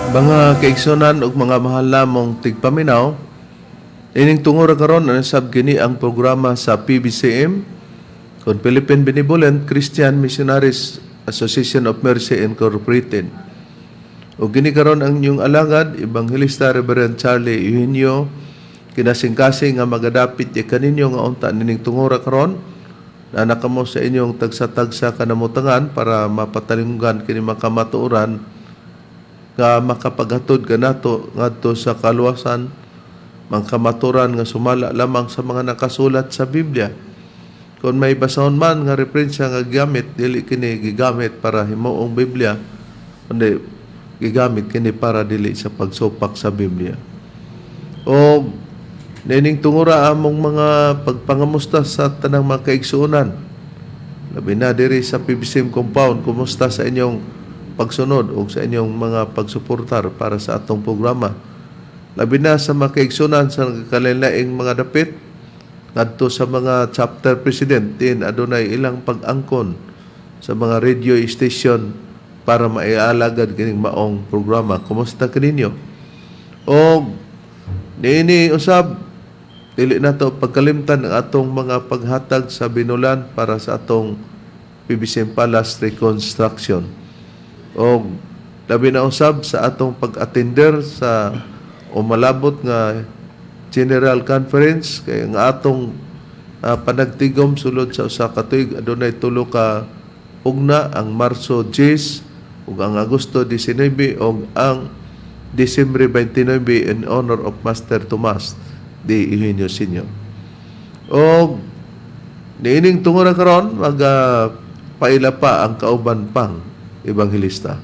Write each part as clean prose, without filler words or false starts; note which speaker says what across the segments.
Speaker 1: Mga kaigsunan ug mga mahal namong tigpaminaw, ining tungura karon ang sab kini ang programa sa PBCM kon Philippine Benevolent Christian Missionaries Association of Mercy Incorporated. Ug kini karon ang inyong alagad, Ebanghelista Reverend Charlie Eugenio, kinasingkasing nga magadapit ya kaninyo nga unta nining tungura karon na nakamo sa inyong tagsa-tagsa kanamutangan para mapatalinggan kini makamatuoran nga makapaghatod kanato ngadto sa kaluwasan, mga kamaturan nga sumala lamang sa mga nakasulat sa Biblia. Kung may basahon man nga referensya nga gigamit, dili kini gigamit para himuong Biblia, kundi gigamit kini para dili sa pagsupak sa Biblia. O nining tungura among mga pagpangamusta sa tanang mga kaigsuonan, labi na diri sa PBCM compound, kumusta sa inyong pagsunod o sa inyong mga pagsuportar para sa atong programa? Labi na sa mga kaigsunan sa nagkalain-laing mga dapit, ngadto sa mga chapter president din adunay ilang pag-angkon sa mga radio station para maialagad kining maong programa. Kumusta kaninyo? O niini usab, dili nato pagkalimtan ang atong mga paghatag sa binulan para sa atong PBCM Palace reconstruction. O labi na usab sa atong pag-attender sa umalabot nga General Conference kay ang atong panagtigom sulod sa usa ka tuig adunay tulo ka ugna, ang Marso 10 ug ang Agosto 19 ug ang Disyembre 29 in honor of Master Tomas de Eugenio Sr. Og niining tungura karon mag paila pa ang kauban pang ebanghelista.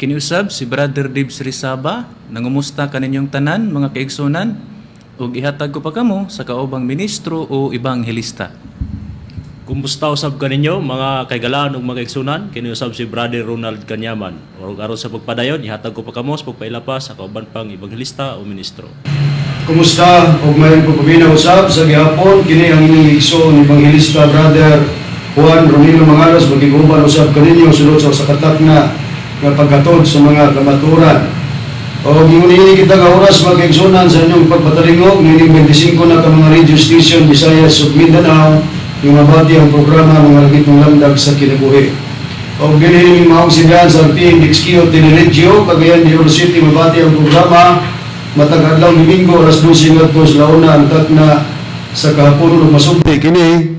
Speaker 2: Kiniusab si Brother Dibs Rizaba, nangumusta kaninyong tanan mga kaigsunan, ug ihatag ko pa kamo sa kaubang ministro o ebanghelista.
Speaker 3: Kumusta usab kaninyo mga kaigalaan ug mga igsunan? Kini usab si Brother Ronald Kanyaman. Ug aron sa pagpadayon, ihatag ko pa kamo sa pagpaila pa sa kauban pang ebanghelista o ministro.
Speaker 4: Kumusta ug maayong pagpaminaw usab sa gihapon. Kini ang inyong igsoon, Ebanghelista Brother Juan Ronilo Mangalos, magiguban usab kaninyo sulod sa usa ka takna nga paghatod sa mga kamatuoran. O ingon ini kita nga oras, mga kaigsunan, sa inyong pagpatalingog nining 25 na ka mga radio station, Visayas ug Mindanao, yung mabati ang programa Mga Langit ng Lamdag sa Kinabuhi. O dinhi maong sibihan sa RPN Dixkio Teleradyo, Cagayan de Oro City, mabati ang programa matag adlaw Domingo alas 12 ngadto sa 1 ang takna sa kahaponon ug masugdi kini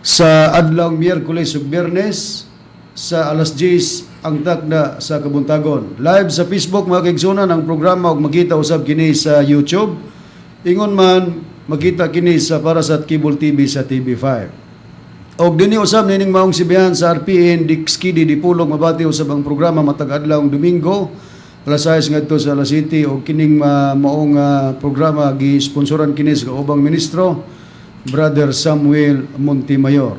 Speaker 4: sa adlaw Miyerkules ug Biyernes sa alas 10 ang takna sa kabuntagon. Live sa Facebook, mga kaigsunan, ang programa ug makita usab kini sa YouTube. Ingon man makita kini sa para sa Cable TV sa TV5. Og dinhi usab nining maong sibihan sa RPN Dixkidi Dipolog, mabati usab ang programa matag adlaw Domingo alas 6 ngadto sa alas 7 og kining maong programa gi-sponsoran kini sa kaubang ministro, Brother Samuel Montemayor.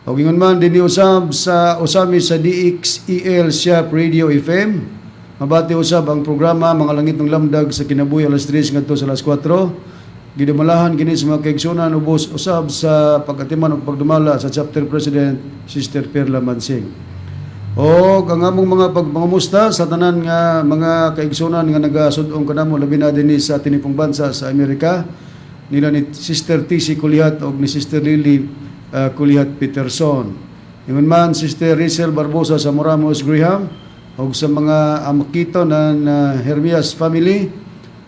Speaker 4: Og ingon man dinhi usab sa Ozamiz sa DXEL Sharp Radio FM, mabati usab ang programa Mga Langit ng Lamdag sa Kinabuhi alas 3 ngadto sa alas 4. Gidumalahan kini sa mga kaigsunan ubos usab sa pag-atiman ug pagdumala sa chapter president, Sister Perla Mansing. O ang among mga pagpangamusta sa tanan nga mga kaigsunan nga nagasud-ong kanamo, labi na dinhi sa tinipong bansa sa Amerika, nila ni Sister TC Kulihat og ni Sister Lily Kulihat Peterson. Ingon man Sister Rizel Barbosa sa Moramos Graham og sa mga amakito ng Hermias family,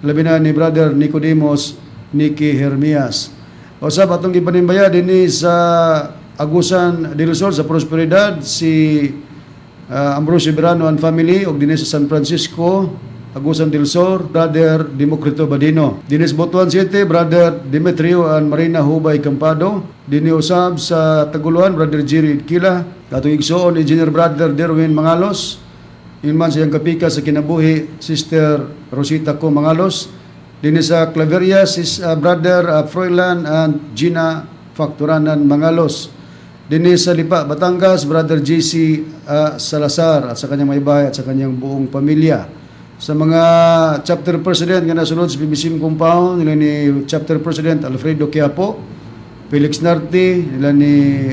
Speaker 4: labi na ni Brother Nicodemus Nicky Hermias. O sa atong gipanimbaya dinhi sa Agusan del Sur sa Prosperidad, si Ambrosio Verano and family, og dinhi sa San Francisco, Agusan del Sur, Brother Democrito Badino. Dinhi sa Butuan City, Brother Demetrio and Marina Hubay Campado. Dinhi usab sa Taguluan, Brother Jerry Idkila. Katong igsuon, Engineer Brother Derwin Mangalos. Yun man siyang kapika sa kinabuhi, Sister Rosita Co Mangalos. Dinhi sa Claveria, sis, Brother Froilan and Gina Facturanan Mangalos. Dinhi sa Lipa, Batangas, Brother JC Salazar at sa kanyang maybahay at sa kanyang buong pamilya. Sa mga chapter president nga nasunod sa PBCM compound, nila ni Chapter President Alfredo Quiapo, Felix Narte, nila ni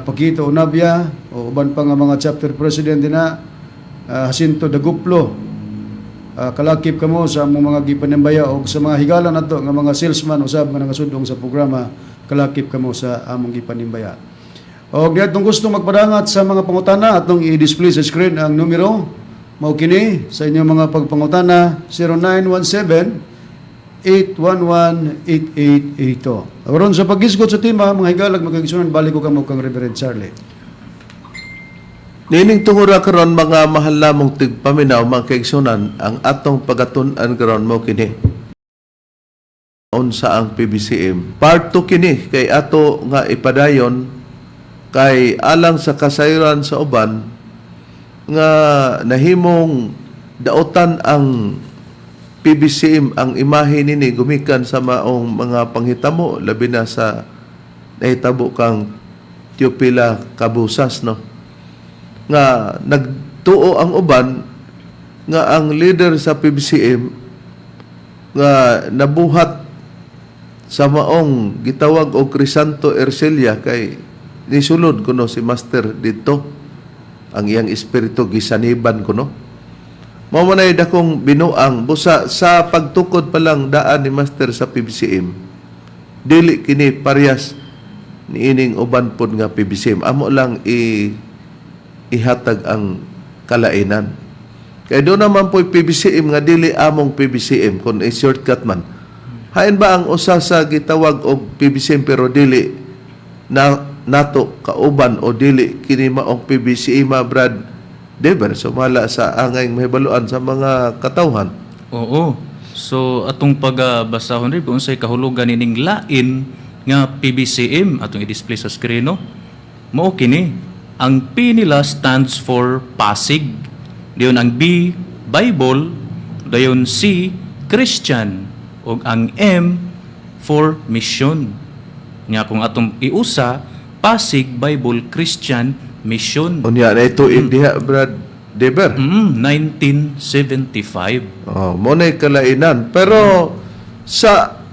Speaker 4: Paquito Onabia, o uban pa nga mga chapter president din na, Jacinto Daguplo, Kalakip kamo sa among mga gipanambaya og sa mga higala nato nga mga salesman usab nga nangasudong sa programa, kalakip kamo sa among gipanimbaya. Og diha atong gusto magpadangat sa mga pangutana, atong i-display sa screen ang numero. Mao kini sa inyong mga pagpangutana: 0917 811-8882. Aron sa paghisgot sa tema, mga higalag, mga kaigsunan, balik ko kamo kang Reverend Charlie.
Speaker 1: Nining tungura karon, mga mahal namong tigpaminaw, mga kaigsunan, ang atong pagatun-an karon mo kini unsa ang PBCM. Part 2 kini kay ato nga ipadayon kay alang sa kasayran sa uban nga nahimong daotan ang PBCM, ang imahe nini gumikan sa maong mga panghitabo, labi na sa nahitabo kang Teopila Cabusas, no, nga nagtuo ang uban nga ang leader sa PBCM nga nabuhat sa maong gitawag og Crisanto Ercilia kay nisulod kuno si master dito, ang iyang espiritu gisaniban kuno. Mao man ay dakong binuang busa sa pagtukod pa lang daan ni master sa PBCM, dili kini parehas niining uban pod nga PBCM. Amo lang i ihatag ang kalainan. Kay doon naman po'y PBCM nga dili among PBCM kung i-shortcut man. Hain ba ang usa sa gitawag og PBCM pero dili na nato kauban o dili kini maong PBCM, ma Brad Dever, sumala sa angay mahibaluan sa mga katawhan?
Speaker 2: Oo. So atong pagbasahon rin unsay kahulugan ining lain nga PBCM, atong i-display sa screen, no. Mao kini. Ang P nila stands for Pasig. Dayon ang B, Bible, dayon C, Christian, ug ang M for mission. Nga kung atong iusa, Pasig Bible Christian Mission.
Speaker 1: Unya na ito diha, Brad Dever.
Speaker 2: 1975.
Speaker 1: Oh, mo na'y kalainan. Pero sa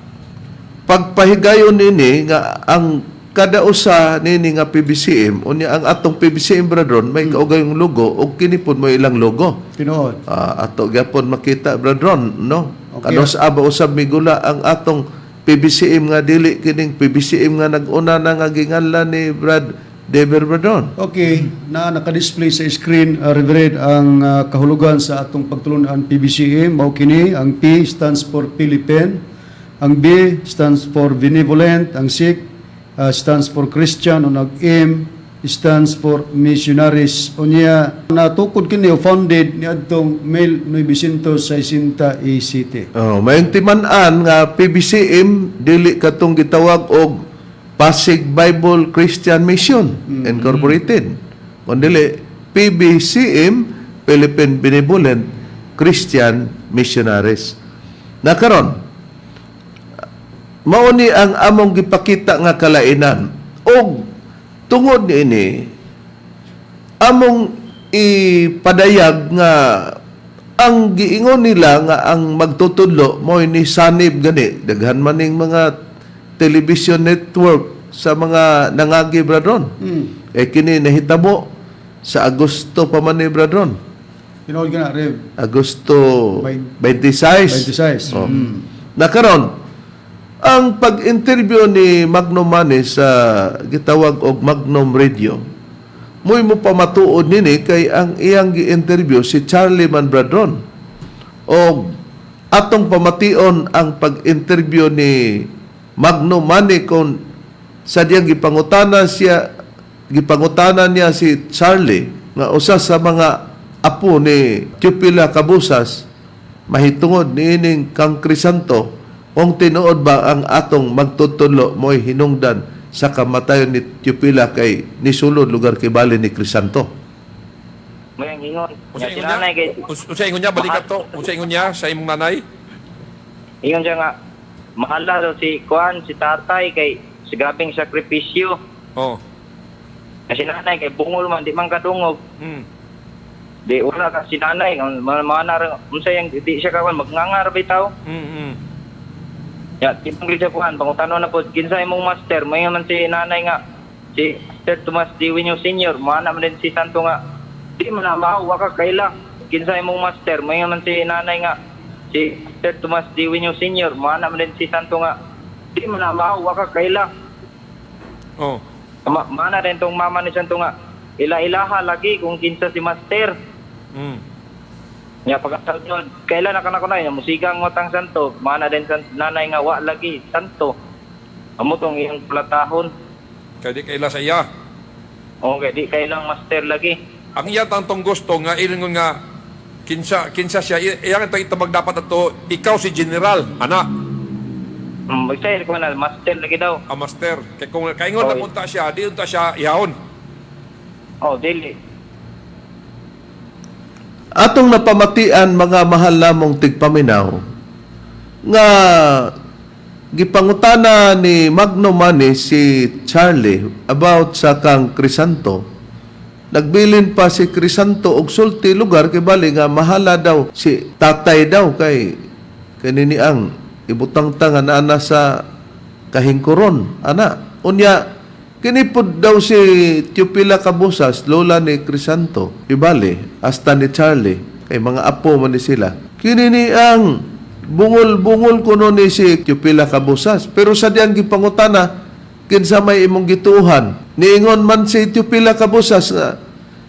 Speaker 1: pagpahigayon nini nga ang kada usa nini nga PBCM, unya ang atong PBCM, brethren, may kaugayong logo ug kini pod mo ilang logo.
Speaker 4: Tinuod.
Speaker 1: Ah, ato gyapon makita, brethren, no?
Speaker 4: Okay.
Speaker 1: Kanos aba usab migula ang atong PBCM nga dili kining PBCM nga nag-una na nga ginganlan ni Brad Dever, brethren.
Speaker 4: Okay, na naka-display sa screen, Reverend, ang kahulugan sa atong pagtulunan PBCM, mao kini: ang P stands for Philippine, ang B stands for Benevolent, ang C stands for Christian, ug ang M stands for Missionaries. Unya, natukod kini o founded niadtong 1967.
Speaker 1: Oh, may timan-an nga PBCM dili katong gitawag og Pasig Bible Christian Mission Incorporated. Kun dili PBCM, Philippine Benevolent Christian Missionaries. Na karon mao ni ang among gipakita nga kalainan og tungod niini among ipadayag nga ang giingon nila nga ang magtutudlo mo ni sanib gani daghan man ning mga television network sa mga nangagi, brethren. Eh kini nahitabo sa Agosto pa man ni, brethren.
Speaker 4: Tinuod ka na, Rev.
Speaker 1: Agosto 26.
Speaker 4: 26.
Speaker 1: Oh. Na karon ang pag-interview ni Magnum Manes sa gitawag og Magnum Radio mo'y mo pamatuod nini kay ang iyang gi-interview si Charlie Man Bradron. Og atong pamation ang pag-interview ni Magnum Mane kung sa diyang gipangutana niya si Charlie nga usa sa mga apo ni Teopila Cabusas mahitungod niining kang Crisanto, kung tinuod ba ang atong magtutudlo mo'y hinungdan sa kamatayon ni Teopila kay nisulod lugar kay bali ni Crisanto.
Speaker 5: May ang ingon.
Speaker 6: Unsa
Speaker 5: Nga si
Speaker 6: ingon niya?
Speaker 5: nanay kay
Speaker 6: Unsa ingon niya balikat to? Unsa ingon niya sa imong nanay?
Speaker 5: Ingon siya nga mahala daw si kuan si tatay kay sa grabeng sakripisyo.
Speaker 6: Oh.
Speaker 5: Nga si nanay kay bungol man, di man kadungog. Di wala ka si nanay ang mga mga nar unsa yang di siya kawan magngangar bitaw. Ya, tipong siya kuan pangutano na pod kinsa imong master, may man si nanay nga si Master Tomas D. Winyo Senior, mana man din si Santo nga di man na mao wa ka kaila. Kinsa imong master? May man si nanay nga si Master Tomas D. Eugenio Senior, mana man din si Santo nga di man na mao, wa ka kaila.
Speaker 6: Oh.
Speaker 5: Mana din tong mama ni Santo nga ila-ilaha lagi kung kinsa si master. Nya pagkasaud kailan na kana ko na musigang matang Santo, mana din san, nanay nga wa lagi Santo. Amo tong iyang platahon.
Speaker 6: Kay di kaila sa iya.
Speaker 5: Okay, di kailang master lagi.
Speaker 6: Ang iya tantong gusto nga ilingon nga kinsa kinsa siya, iyang ito itabag dapat ato ikaw si general ana.
Speaker 5: Magsayar ko na master lagi daw.
Speaker 6: Ang master kay kung kaingon na
Speaker 5: Oy.
Speaker 6: punta siya, di unta siya ihawon.
Speaker 5: Oh, dili.
Speaker 1: Atong napamatian, mga mahal namong tigpaminaw, nga gipangutana ni Magno Mani si Charlie about sa kang Crisanto. Nagbilin pa si Crisanto og sulti lugar kay bali nga mahala daw si tatay daw kay kanini ang ibutang tangan ana sa kahingkuron ana. Unya kinipod daw si Teopila Cabusas, lola ni Crisanto, ibali hasta ni Charlie kay mga apo man ni sila. Kini ni ang bungol-bungol kuno ni si Teopila Cabusas, pero sa diyang gipangutana kinsa may imong gituohan, niingon man si Teopila Cabusas nga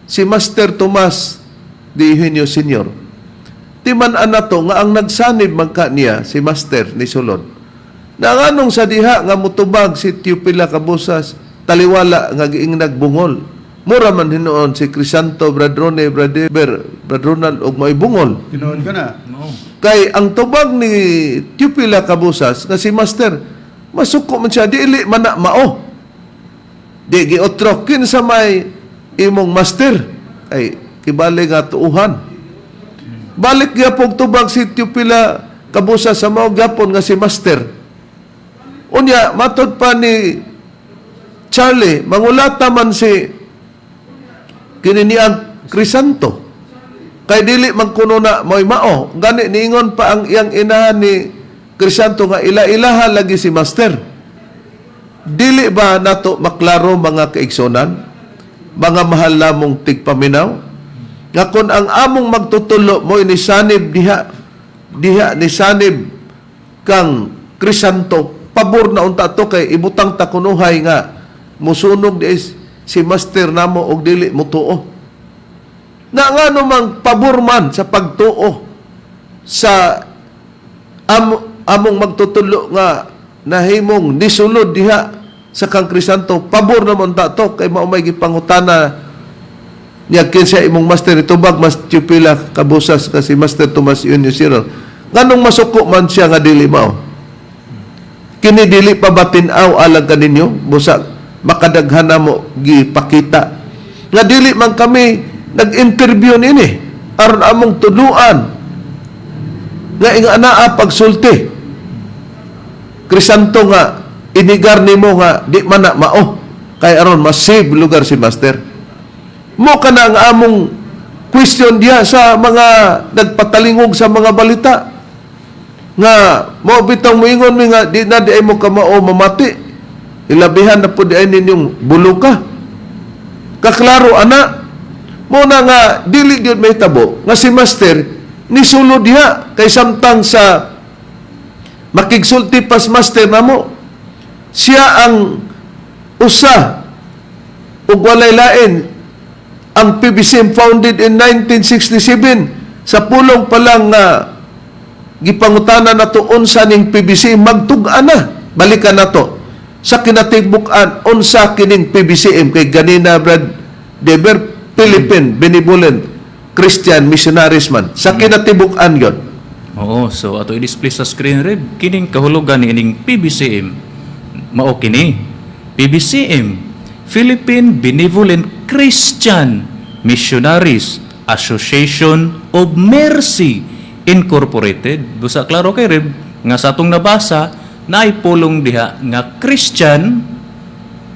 Speaker 1: si Master Tomas de Eugenio Senior. Ti man ana to nga ang nagsanib man ka niya si Master ni Sulod. Na nganong sa diha nga mutubag si Teopila Cabusas taliwala nga giingnag bungol. Mura man hinuon si Crisanto, Bradrone, Bradeber, Bradronald og may bungol.
Speaker 4: Tinuod ka na.
Speaker 2: No.
Speaker 1: Kay ang tubag ni Teopila Cabusas nga si Master masuko man siya, dili man na mao. Di giotro kinsa may imong master ay kibali nga tuuhan. Balik gyapon tubag si Teopila Cabusas sa mao gyapon nga si master. Unya matod pa ni Charlie, mangulata man si kini ni ang Crisanto. Kay dili man kuno na mo'y mao. Gani niingon pa ang iyang inahan ni Crisanto nga ila-ilaha lagi si master. Dili ba nato maklaro, mga kaigsonan, mga mahal namong tigpaminaw, nga kung ang among magtutulo mo ni sanib diha diha ni sanib kang Crisanto, pabor na unta to kay ibutang ta kunuhay nga musunog di is si master namo og dili mutuo. Na ngano mang pabor man sa pagtuo sa among magtutulo nga nahimong nisulod diha sa kang Crisanto, pabor naman ta to kay mao may gipangutana niya kinsa imong master, itubag mas Teopila Cabusas kasi Master Tomas Eugenio Senior. Nganong masuko man siya nga dili mao? Kini dili pa ba tin-aw alang kaninyo? Busa makadaghan na mo gipakita nga dili man kami nag-interview nini aron among tuluan nga inga anaa pagsulti. Crisanto, nga inigar nimo nga di man na mao kay aron masave lugar si master mo. Kana ang among question diya sa mga nagpatalingog sa mga balita nga mo bitong moingon mi nga di na di ay mo kamao mamati, ilabihan na pud ay ninyong buluka. Kaklaro ana mo na nga dili gyud may tabo nga si master nisulod diha kay samtang sa makigsulti pas master namo, siya ang usa ug walay lain. Ang PBCM founded in 1967. Sa pulong pa lang nga gipangutana nato unsa ning PBCM, magtug-an na. Balikan nato sa kinatibuk-an unsa kining PBCM kay ganina, Brad Deber, Philippine Benevolent Christian Missionaries man sa kinatibuk-an yon.
Speaker 2: Oo, so ato i-display sa screen, Reb, kining kahulugan ni ining PBCM. Mao kini. PBCM, Philippine Benevolent Christian Missionaries Association of Mercy Incorporated. Busa klaro kay Reb nga sa atong nabasa naay pulong diha nga Christian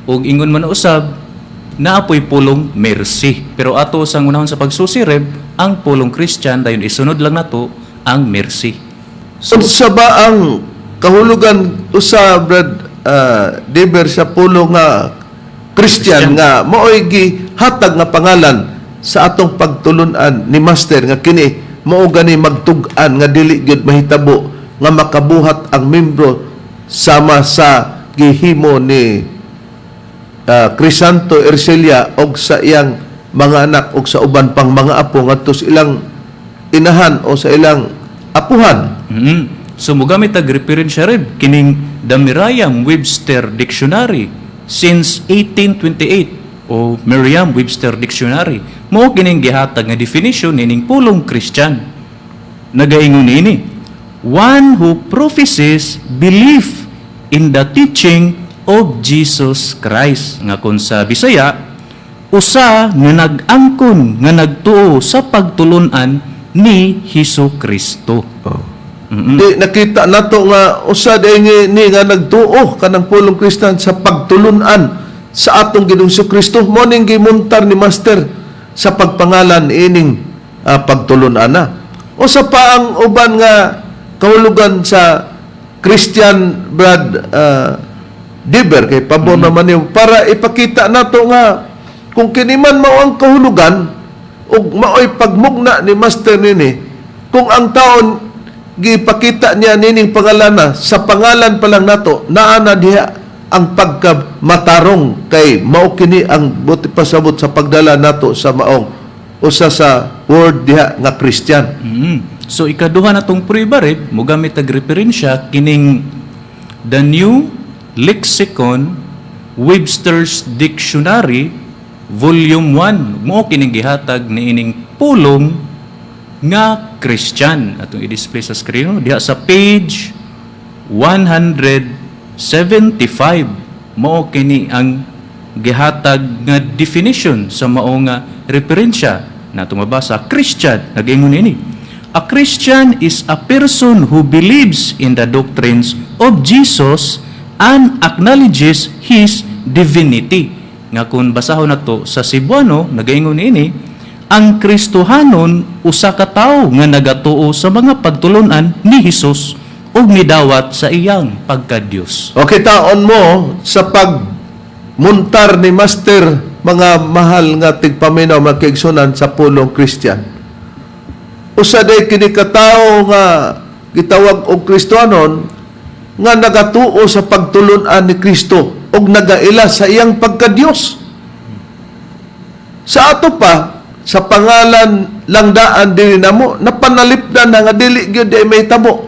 Speaker 2: ug ingon man usab naapoy pulong mercy. Pero ato sang unahon sa pagsusi, Reb, ang pulong Christian, dayon isunod lang nato ang mercy.
Speaker 1: So, unsa ba ang kahulugan usa, Brad Deber, sa pulong nga Christian, nga maoy gihatag nga pangalan sa atong pagtulunan ni Master nga kini mao gani magtug-an nga dili gyud mahitabo nga makabuhat ang membro sama sa gihimo ni Crisanto Ercilia og sa iyang mga anak og sa uban pang mga apo ngadto sa ilang inahan o sa ilang apuhan.
Speaker 2: So mogamit tag referensya rib kining the Merriam-Webster Dictionary since 1828 o Merriam-Webster Dictionary. Mao kining gihatag nga definition nining pulong Christian. Nagaingon niini, one who professes belief in the teaching of Jesus Christ. Nga kung sa Bisaya, usa nga nag-angkon nga nagtuo sa pagtulunan ni Hesus Kristo.
Speaker 1: Oh. Di nakita nato nga usa di ni nga nagtuo kanang pulong Kristiyan sa pagtulunan sa atong Ginoong Kristo, mo ning gimuntar ni Master sa pagpangalan ining pagtulunan na. Usa pa ang uban nga kahulugan sa Christian, Brad Diber, kay pabor naman niyo para ipakita nato nga kung kini man mao ang kahulugan ug maoy pagmugna ni Master nini, kung ang taon gipakita niya nining pangalana, sa pangalan pa lang nato naa na diha ang pagkamatarong, kay mao kini ang buot pasabot sa pagdala nato sa maong usa sa word diha nga Christian.
Speaker 2: So ikaduha na tong prueba rib, mogamit tag referensya kining The New Lexicon, Webster's Dictionary Volume 1. Mao kining gihatag niining pulong nga Christian. Atong i-display sa screen, no? Diha sa page 175, mao kini ang gihatag nga definition sa mao nga referensya na mabasa. Christian, nag-ingon ini, "A Christian is a person who believes in the doctrines of Jesus and acknowledges his divinity." Nga kung basahon nato sa Cebuano, nagaingon ini, ang Kristohanon usa ka tawo nga nagatuo sa mga pagtulunan ni Hesus ug nidawat sa iyang pagka-Dios.
Speaker 1: Okay, taon mo sa pagmuntar ni Master, mga mahal nga tigpaminaw, mga kaigsunan, sa pulong Christian. Usa day kini katawo nga gitawag og Kristohanon nga nagatuo sa pagtulunan ni Kristo ug nagaila sa iyang pagka-Dios. Sa ato pa, sa pangalan lang daan diri namo napanalipdan na nga dili gyud ay mahitabo.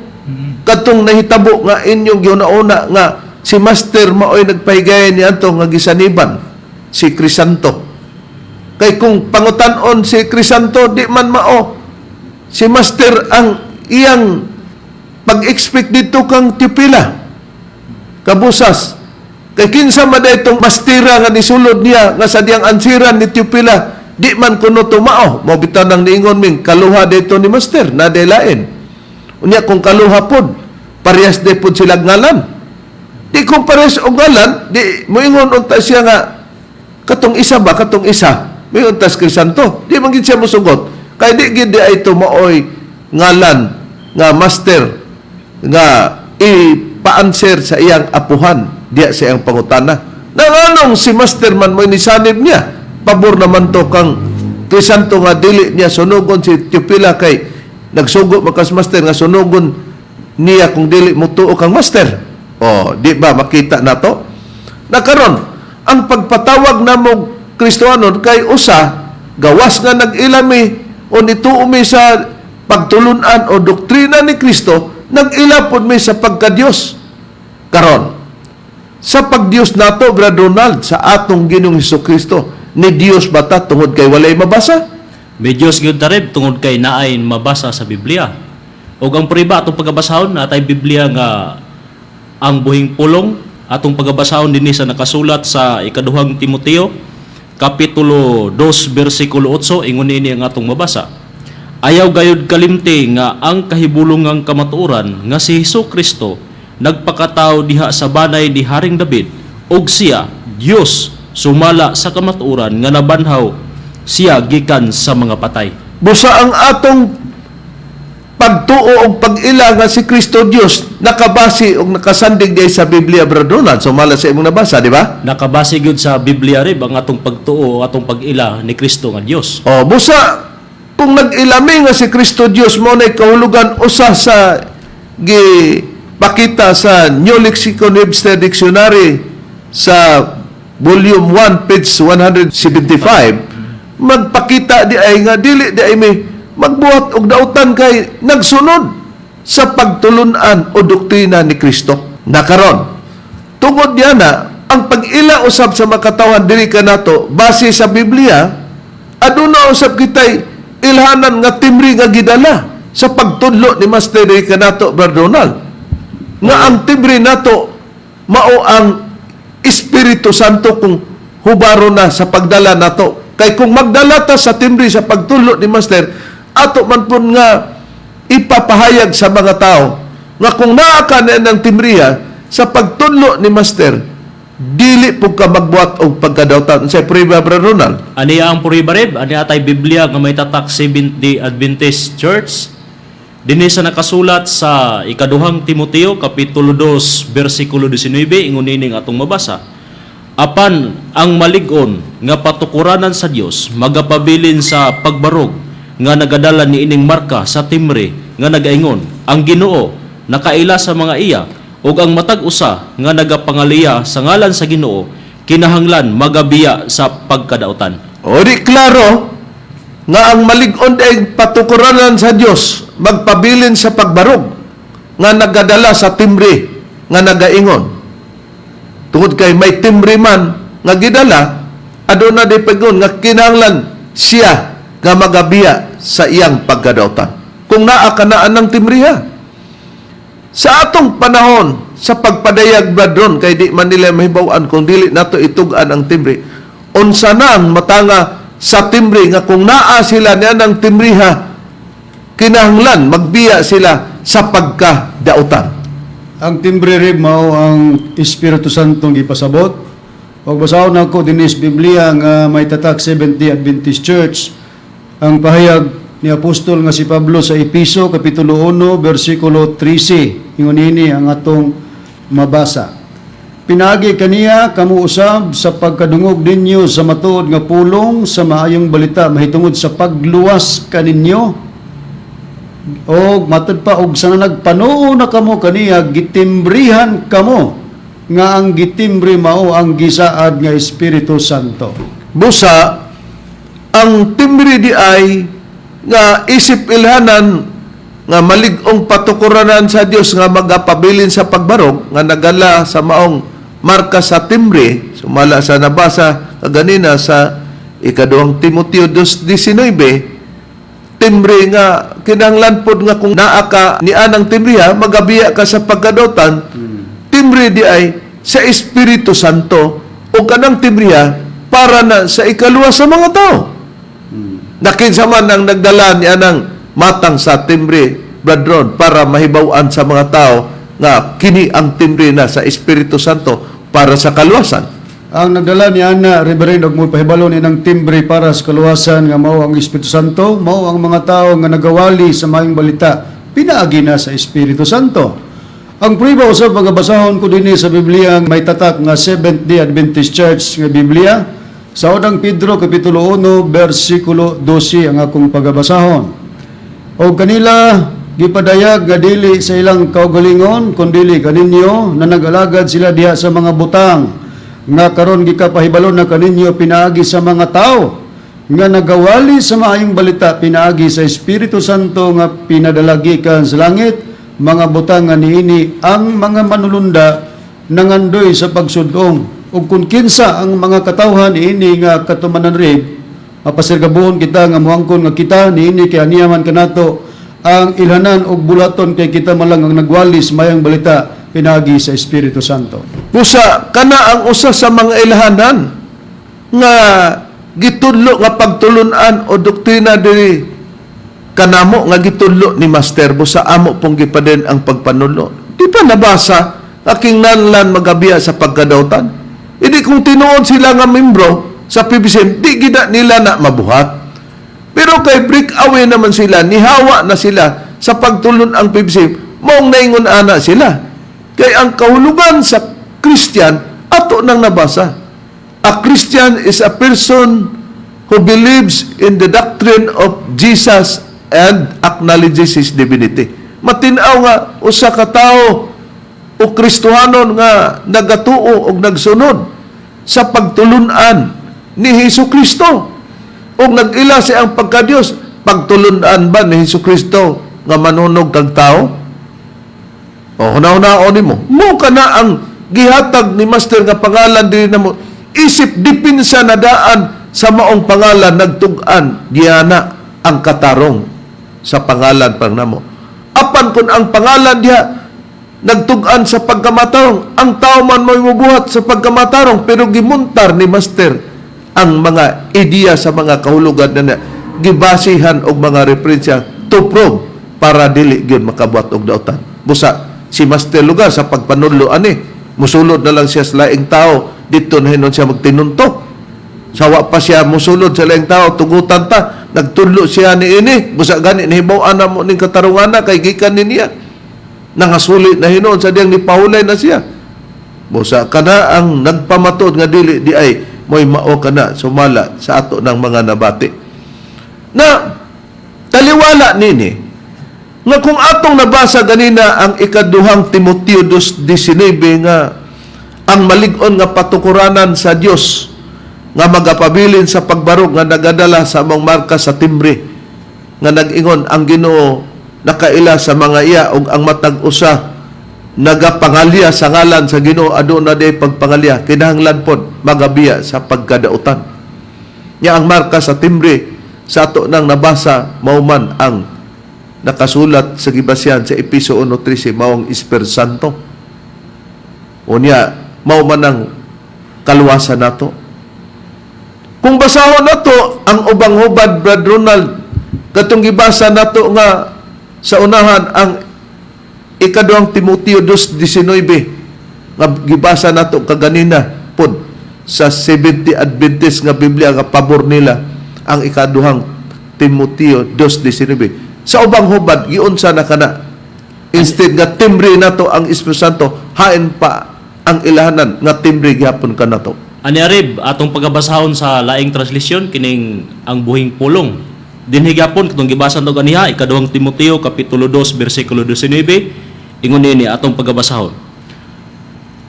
Speaker 1: Katong nahitabo nga inyong giuna-una nga si Master maoy nagpahigayon ni anto nga gisaniban si Crisanto. Kay kung pangutan-on si Crisanto, di man mao. Si Master ang iyang pag-expect dito kang Teofila Cabusas. Kay kinsa man itong mastira nga nisulod niya nga sa diyang ansiran ni Teofila, di man kuno tumao. Mao bitaw nang niingon ming kaluha dito ni Master na lain. Unya kung kaluha pod, parehas de pod sila ngalan. Di kung parehas og ngalan, di moingon unta siya nga katong isa ba, katong isa. Moingon tas Crisanto, di man gid siya mosugot. Kay di gid di ay maoy ngalan nga Master nga ipa-answer sa iyang apuhan diya sa iyang pangutana. Nanganong si Master man mo nisanib niya, pabor naman to kang Crisanto nga dili niya sunugon si Teofila, kay nagsugo makas Master nga sunugon niya kung dili mo tuo kang Master. O, di ba makita nato? Na karon, ang pagpatawag namo Kristohanon kay usa gawas nga nag-ila mi o nituo mi sa pagtulunan o doktrina ni Kristo, nag-ila pod mi sa pagka-Dios. Karon, sa pagdiyos nato, Brad Ronald, sa atong Ginoong Hesus Kristo, ni Dios ba ta tungod kay walay mabasa?
Speaker 3: May Diyos gyud tareb tungod kay naay mabasa sa Biblia. Ug ang prueba atong pagabasahon natay Biblia nga ang buhing pulong, atong pagabasahon dinhi sa nakasulat sa ikaduhang Timoteo kapitulo 2 bersikulo 8, ingon niini ang atong mabasa. Ayaw gayud kalimti nga ang kahibulongang kamatuoran nga si Hesus Kristo nagpakatao diha sa banay ni Haring David ug siya Dios sumala sa kamatuoran nga nabanhaw siya gikan sa mga patay.
Speaker 1: Busa ang atong pagtuo pagtuo og pag-ila nga si Kristo Dios nakabase og nakasandig diay sa Biblia, Brother Donald, sumala sa imong nabasa, di ba?
Speaker 3: Nakabase gyud sa Biblia, Reb, ang atong pagtuo, atong pag-ila ni Kristo nga Dios.
Speaker 1: O, busa kung nag-ilami nga si Kristo Dios, mo na kahulugan usa sa gipakita sa New Lexicon Webster Dictionary sa volume 1 page 175, magpakita di ay nga dili di ay may magbuhat og dautan kay nagsunod sa pagtulunan o doktrina ni Kristo. Nakaron, tungod niya na ang pag-ila usab sa makatawan diri kanato base sa Biblia, aduna usab kitay ilhanan nga timbre nga gidala sa pagtudlo ni Master diri kanato, Brother Donald, nga ang timbre nato mao ang Espiritu Santo kung hubaro na sa pagdala nato. Kay kung magdala ta sa timbre sa pagtudlo ni Master, ato man pud nga ipapahayag sa mga tao nga kung naa ka na ng timbriya sa pagtudlo ni Master, dili pud ka magbuhat og pagkadawtan. Unsay prueba, Brother Ronald?
Speaker 3: Aniya ang prueba, Reb, aniya tay Biblia nga may tatak Seventh-day Adventist Church. Dinhi sa nakasulat sa ikaduhang Timoteo kapitulo 2 bersikulo 19, ingon nining atong mabasa. Apan ang malig-on nga patukuranan sa Dios magapabilin sa pagbarog nga nagadala ni ining marka sa timbre nga nagaingon, ang Ginoo nakaila sa mga iya, ug ang matag usa nga nagapangaliya sa ngalan sa Ginoo kinahanglan magabiya sa pagkadautan.
Speaker 1: O di klaro nga ang malig-on ay patukuranan sa Dios magpabilin sa pagbarog nga nagadala sa timbre nga nagaingon. Tungod kay may timbre man nga gidala, aduna di pagon nga kinahanglan siya nga magabiya sa iyang pagkadawtan. Kung naa kanaan ng timbriha. Sa atong panahon, sa pagpadayag, bradron, kay di man nila mahibaw-an kung dili nato itug-an ang timbre. Unsa na ang matanga sa timbre nga kung naa sila niya ng timbriha, kinahanglan magbiya sila sa pagkadautan?
Speaker 4: Ang timbre, Reb, mao ang Espiritu Santo gipasabot. Og basahon nako dinhi sa Biblia nga may tatak Seventh-day Adventist Church ang pahayag ni apostol nga si Pablo sa Episo kapitulo 1 bersikulo 13. Ingon ini ang atong mabasa. Pinaagi kaniya kamo usab, sa pagkadungog ninyo sa matuod nga pulong sa maayong balita mahitungod sa pagluwas kaninyo, og matud pa, og sa nagpanuo na kamo kaniya, gitimbrihan kamo, nga ang gitimbre mao ang gisaad nga Espiritu Santo.
Speaker 1: Busa, ang timbre di ay nga isip ilhanan nga malig-ong patukuranan sa Dios nga magapabilin sa pagbarog nga nagala sa maong marka sa timbre sumala sa nabasa kaganina sa ikaduhang Timoteo 2:19, timbre nga kinahanglan pod nga kung naa ka ni anang timbre magabiya ka sa pagkadotan. Timbre di ay sa Espiritu Santo o kanang timbriha para na sa ikaluwas sa mga tao. Nakinsa man ang nagdala ni anang matang sa timbre, Bradron, para mahibaw-an sa mga tao nga kini ang timbre na sa Espiritu Santo para sa kaluwasan?
Speaker 4: Ang nagdala ni ana, Reverend, og pahibalo ni ng timbre para sa kaluwasan nga mao ang Espiritu Santo, mao ang mga tao nga nagawali sa maayong balita pinaagi na sa Espiritu Santo. Ang prueba usab, pagabasahon ko dinhi sa Biblia may tatak nga Seventh Day Adventist Church nga Biblia, sa unang Pedro kapitulo 1 bersikulo 12 ang akong pagabasahon. O kanila gipadayag nga dili sa ilang kaugalingon kundili kaninyo na nag-alagad sila diha sa mga butang nga karon gikapahibalo na kaninyo pinaagi sa mga tao nga nagawali sa maayong balita pinaagi sa Espiritu Santo nga pinadala gikan sa langit, mga butang nga niini ang mga manulunda nangandoy sa pagsudong. Ug kung kinsa ang mga katawhan niini nga katumanan, Reb, mapasirgabuhon kita nga muangkon nga kita niini kay aniya man kanato ang ilhanan og bulaton, kay kita man lang ang nagwali sa mayang balita pinaagi sa Espiritu Santo.
Speaker 1: Busa kana ang usa sa mga ilhanan nga gitudlo nga pagtulunan o doktrina diri kanamo nga gitudlo ni Master, busa amo pong gipaden ang pagpanulo. Di pa nabasa nga kinahanglan magabiya sa pagkadawtan? Hindi kung tinuod sila nga membro sa PBCM, di gida nila na mabuhat. Pero kay break away naman sila, nihawa na sila. Sa pagtulon ang PBCM, maong naingon ana sila. Kay ang kahulugan sa Christian, ato nang nabasa. A Christian is a person who believes in the doctrine of Jesus and acknowledges His divinity. Matinaw nga usa ka tawo o Kristohanon nga nagatuo og nagsunod sa pagtulunan ni Hesus Kristo ug nag-ila siya ang pagka-Dios. Pagtulunan ba ni Hesus Kristo nga manunog kag tao? O huna-hunaon nimo mo kana ang gihatag ni Master nga pangalan diri namo, isip dipinsa na daan sa maong pangalan, nagtug-an diana ang katarong sa pangalan pang namo. Apan kung ang pangalan diha nagtug-an sa pagkamatarong, ang tao man mo'y mubuhat sa pagkamatarong, pero gimuntar ni Master ang mga ideya sa mga kahulugan na gibasihan og mga referensya to prove para dili gyud makabuhat og dautan. Busa si Master lugar sa pagpanudlo ani, musulod na lang siya sa laing tao dito, na hinon siya magtinunto. Sawa pa siya musulod sa laing tao, tugutan ta, nagtudlo siya ni ini, busa gani nahibaw-an na mo ning katarungan na kay gikan ni niya. Nangasuli na hinon sa diyang nipahulay na siya. Busa kana ang nagpamatuod nga dili di ay mo'y mao kana sumala sa ato ng mga nabati. Na taliwala nini nga kung atong nabasa ganina ang ikaduhang Timoteo 2:19 nga ang malig-on nga patukuranan sa Dios nga magapabilin sa pagbarog nga nagadala sa among marka sa timbre nga nag-ingon ang Ginoo nakaila sa mga iya ug ang matag usa nagapangalya sa ngalan sa Ginoo aduna day pagpangalya, kinahanglan pod magabiya sa pagkadautan. Nya ang marka sa timbre sa ato nang nabasa mao man ang nakasulat sa gibasyan sa Epeso 1:13, mao ang Espiritu Santo. Unya mao man ang kaluwasan nato. Kung basahon nato ang ubang hubad, Brad Ronald, katong gibasa nato nga sa unahan, ang ikaduhang Timoteo 2:19 nga gibasa nato kaganina pod sa 70 Adventist nga Biblia nga pabor nila ang ikaduhang Timoteo 2:19, sa ubang hubad giunsa na kana, instead nga timbre nato ang Espiritu Santo, hain pa ang ilahanan nga timbre gihapon kanato.
Speaker 3: Ani Arib, atong pagabasahon sa laing translation kining Ang Buhing Pulong. Dinhi gyapon katong gibasa to ganiha, ikaduhang Timoteo kapitulo 2 bersikulo 19, ingon niini atong pagabasahon.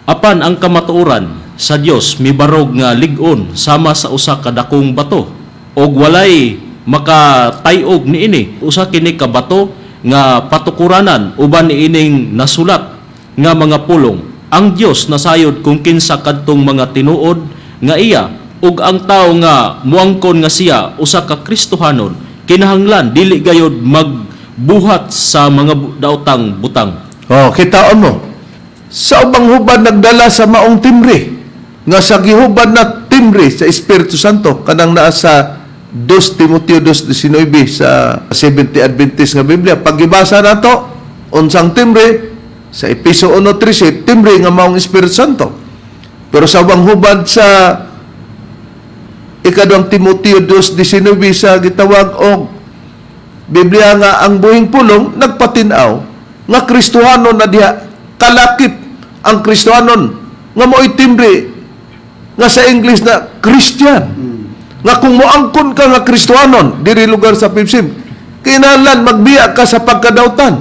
Speaker 3: Apan ang kamatuoran sa Dios mibarog nga lig-on sama sa usa ka dakong bato og walay makatay-og niini. Usa kini ka bato nga patukuranan uban niining nasulat nga mga pulong: "Ang Dios nasayod kung kinsa kadtong mga tinuod nga iya," ug ang tawo nga muangkon nga siya usa ka Kristohanon kinahanglan dili gayod magbuhat sa mga daotang butang.
Speaker 1: Oh, kitaon mo. Sa ubang hubad nagdala sa maong timbre nga sa gihubad na timbre sa Espiritu Santo kanang naa sa 2 Timoteo 2:19 sa 70 Adventist nga Biblia. Pag gibasa nato unsang timbre sa Epeso 1:13, timbre nga maong Espiritu Santo. Pero sa ubang hubad sa ikaduhang Timoteo 2:19 sa gitawag og Biblia nga Ang Buhing Pulong, nagpatin-aw nga Kristohanon na diha kalakip ang Kristohanon nga mo'y timbre nga sa English na Christian, nga kung moangkon ka nga Kristohanon diri lugar sa PBCM, kinahanglan magbiya ka sa pagkadawtan.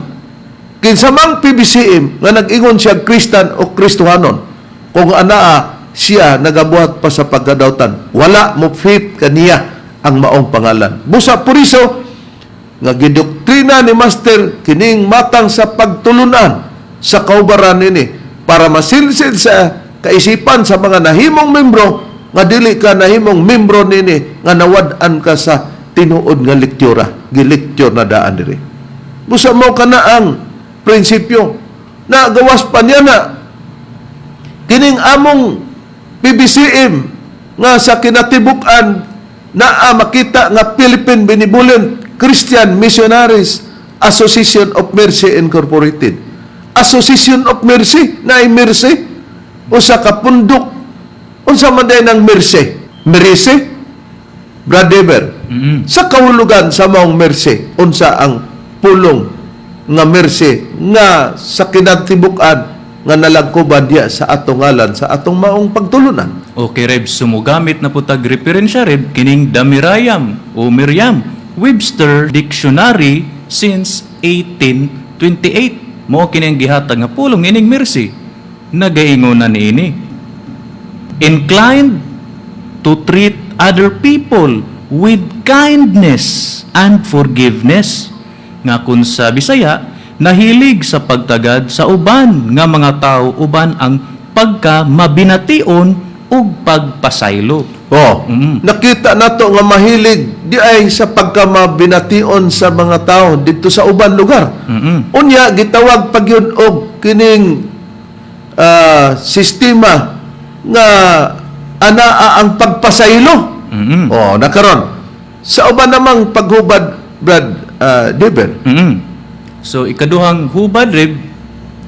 Speaker 1: Kinsa mang PBCM nga nag-ingon siya Christian o Kristohanon, kung anaa siya nagabuhat pa sa pagkadawtan, wala mo fit kaniya ang maong pangalan. Busa puriso nga gidoktrina ni Master kining matang sa pagtulunan sa kaubaran nini para masilsil sa kaisipan sa mga nahimong membro nga dili ka nahimong membro nini nga nawad-an ka sa tinuod nga lektura. Gilecture na daan diri. Busa mo kana ang prinsipyo na gawas pa niya na kining among PBCM nga sa kinatibuk-an naa makita nga Philippine Benevolent Christian Missionaries Association of Mercy Incorporated. Association of Mercy na ay mercy usa ka pundok. Unsa man day ng mercy? Mercy, Brother, sa kahulugan sa maong mercy, unsa ang pulong nga mercy nga sa kinatibuk-an nga nalangkoban diya sa atong ngalan, sa atong maong pagtulunan.
Speaker 2: Okay, Reb, sumugamit na po tag referensya, Reb, kining Damirayam o Miriam Webster Dictionary since 1828. Mao kini ang gihatag nga pulong ining mercy. Nagaingon na niini: "Inclined to treat other people with kindness and forgiveness." Nga kun sa Bisaya, nahilig sa pagtagad sa uban nga mga tao uban ang pagka mabination ug pagpasaylo.
Speaker 1: Oh, nakita nato nga mahilig di ay sa pagkamabination sa mga tao dito sa uban lugar. Unya gitawag pagyud og kining sistema nga anaa ang pagpasaylo. Oh, nakaron. Sa uban namang paghubad, Brad Deber.
Speaker 2: So ikaduhang hubad, Reb,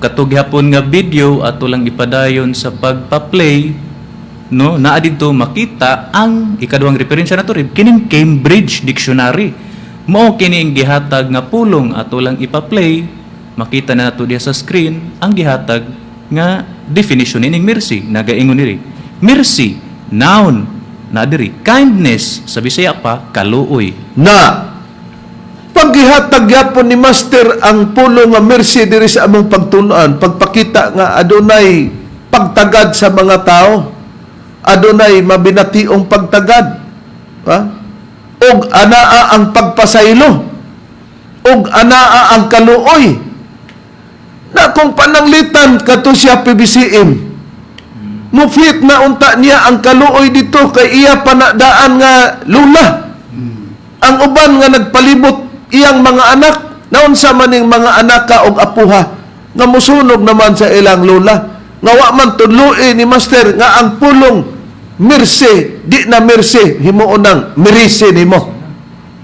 Speaker 2: kato gihapon nga video ato lang ipadayon sa pagpa-play, no, naa didto makita ang ikaduhang referensya nato, Reb, kining Cambridge Dictionary. Mao kini ang gihatag nga pulong. Ato lang ipa-play, makita na nato diya sa screen ang gihatag nga definition ining mercy. Nagaingon diri: "Mercy, noun," na diri, "kindness," sa Bisaya pa, kaluoy.
Speaker 1: Na paggihatag gyapon ni Master ang pulong nga mercy diri sa among pagtulunan, pagpakita nga adunay pagtagad sa mga tao, adunay mabinationg pagtagad, ha? Og anaa ang pagpasaylo og anaa ang kaluoy, na kung pananglitan kato siya PBCM, mufit na unta niya ang kaluoy dito kay iya panadaan nga lula. Ang uban nga nagpalibot iyang mga anak, naunsa man ning mga anak ka og apuha nga musunog naman sa ilang lula, nga wa man tudloi ni Master nga ang pulong mercy di na mercy, himuon ng merisi nimo.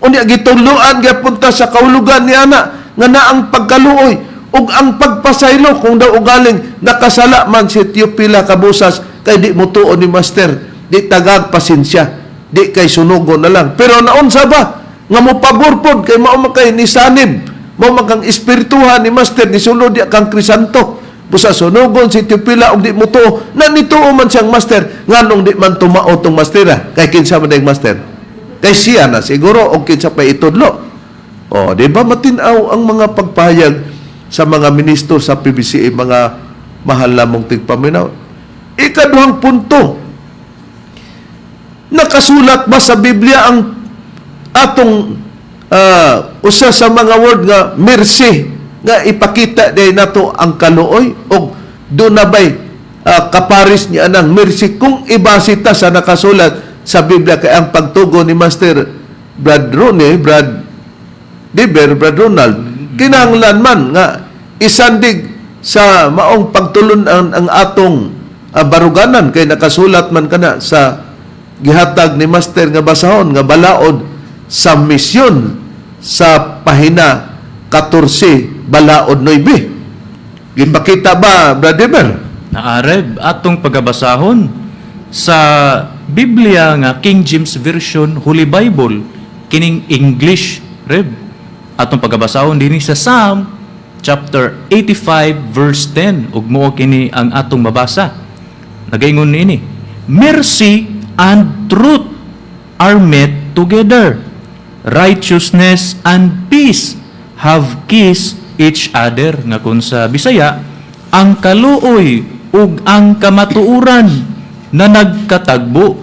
Speaker 1: Unya gitudloan gyapon ta sa kahulugan ni ana nga naang pagkaluoy ug ang pagpasaylo kung daw ugaling nakasala man si Teopila Cabusas, kay di mutuo ni Master, di tagag pasensya, di kay sunugon na lang. Pero naunsa ba nga mopabor pod kay mao man kay nisanib, mao man kang espirituhan ni Master, nisulod di kang Crisanto, busa sunugon si Teopila og di mutuo na nituo man siyang Master. Nganong di man tumao tong Master, ah? Kay kinsa man dayong Master? Kay siya na siguro o kinsa pa itudlo. O, di ba matinaw ang mga pagpahayag sa mga ministro sa PBCA, mga mahal namong tigpaminaw? Ikaduhang punto, nakasulat ba sa Biblia ang atong usa sa mga word nga mercy nga ipakita day nato ang kaluoy, og do na bay kaparis niya ng mercy kung ibase ta sa nakasulat sa Biblia? Kay ang pagtugon ni Master Brad Ronnie, Brad Diber, Brad Ronald, kinahanglan man nga isandig sa maong pagtulun-an ang atong baruganan, kay nakasulat man kana sa gihatag ni Master nga basahon nga balaod sa misyon sa pahina 14 balaod 9. Gipakita ba, Brad Diber?
Speaker 2: Naa, Reb, atong pagabasahon sa Biblia nga King James Version Holy Bible, kining English, Reb. Atong pagabasahon dinhi sa Psalm chapter 85 verse 10 ug mao kini ang atong mabasa. Nagaingon niini: "Mercy and truth are met together. Righteousness and peace have kissed each other." Nga kun sa Bisaya, ang kaluoy ug ang kamatuoran na nagkatagbo,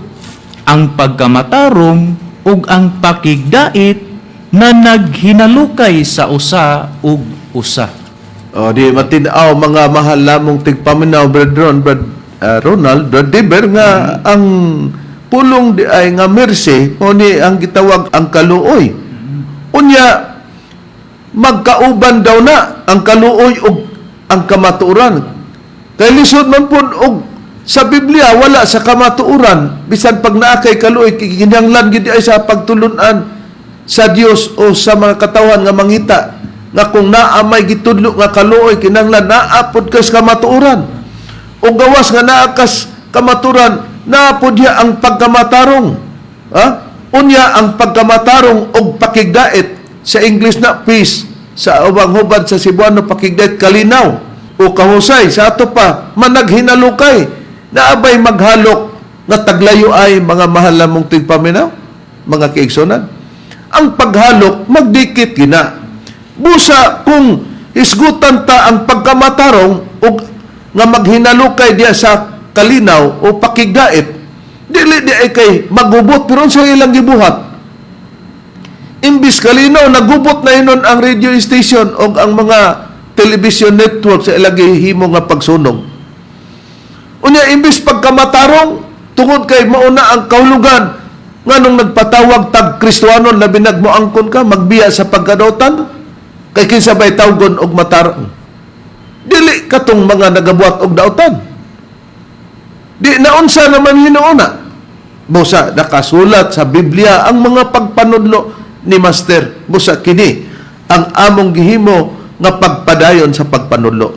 Speaker 2: ang pagkamatarong ug ang pakigdait na naghinalukay sa usa ug usa.
Speaker 1: O, di matinaw, mga mahal lamong tigpaminaw, Brad Ron, Brad Ronald, Brad Diber, nga ang pulong di ay nga mercy, o ni ang gitawag ang kaluoy. Unya, magkauban daw na ang kaluoy ug ang kamatuoran. Kay lisod man pud og sa Biblia wala sa kamatuoran, bisan pag naa kay kaluoy, kinahanglan gid ay sa pagtulunan sa Dios o sa mga katawhan nga mangita nga kung naa may gitudlo nga kaluoy, kinahanglan naa pod kas kamatuoran. O gawas nga naa kas kamatuoran, naa pod diha ang pagkamatarong, ha? Unya ang pagkamatarong og pakigdait, sa English na peace. Sa ubang hubad sa Cebuano, pakigdait, kalinaw o kahusay. Sa ato pa, managhinalukay. Naabay maghalok nga taglayo ay, mga mahal namong tigpaminaw, mga kaigsunan? Ang paghalok magdikit gina. Busa kung hisgutan ta ang pagkamatarong ug nga maghinalukay diya sa kalinaw o pakigdait, dili di ay kay magubot. Pero sa ilang gibuhat, imbis kalinaw, nagubot na inon ang radio station o ang mga television network sa ilang gihimo nga pagsunog. Unya, imbis pagkamatarong, tungod kay mauna ang kahulugan, nganong nagpatawag tag Kristohanon, labi nagmoangkon ka magbiya sa pagkadautan, kay kinsa bay tawgon og matarong? Dili katong mga nagabuhat og dautan. Di naunsa naman hinuuna? Busa nakasulat sa Biblia ang mga pagpanudlo ni Master. Busa kini ang among gihimo nga pagpadayon sa pagpanudlo.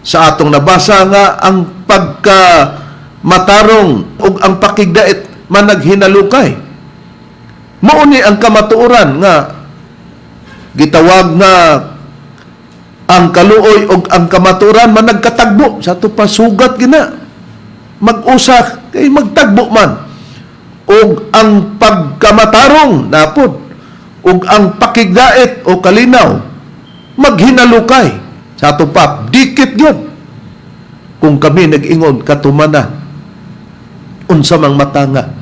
Speaker 1: Sa atong nabasa nga ang pagka matarong ug ang pakigdait managhinalukay. Mao ni ang kamatuoran nga gitawag nga ang kaluoy ug ang kamatuoran managkatagbo. Sa ato pa, sugat gina mag-usa kay magtagbo man. Ug ang pagkamatarong napod ug ang pakigdait o kalinaw maghinalukay. Sa ato pa, dikit gyud. Kung kami nag-ingon katumana, unsa mang matanga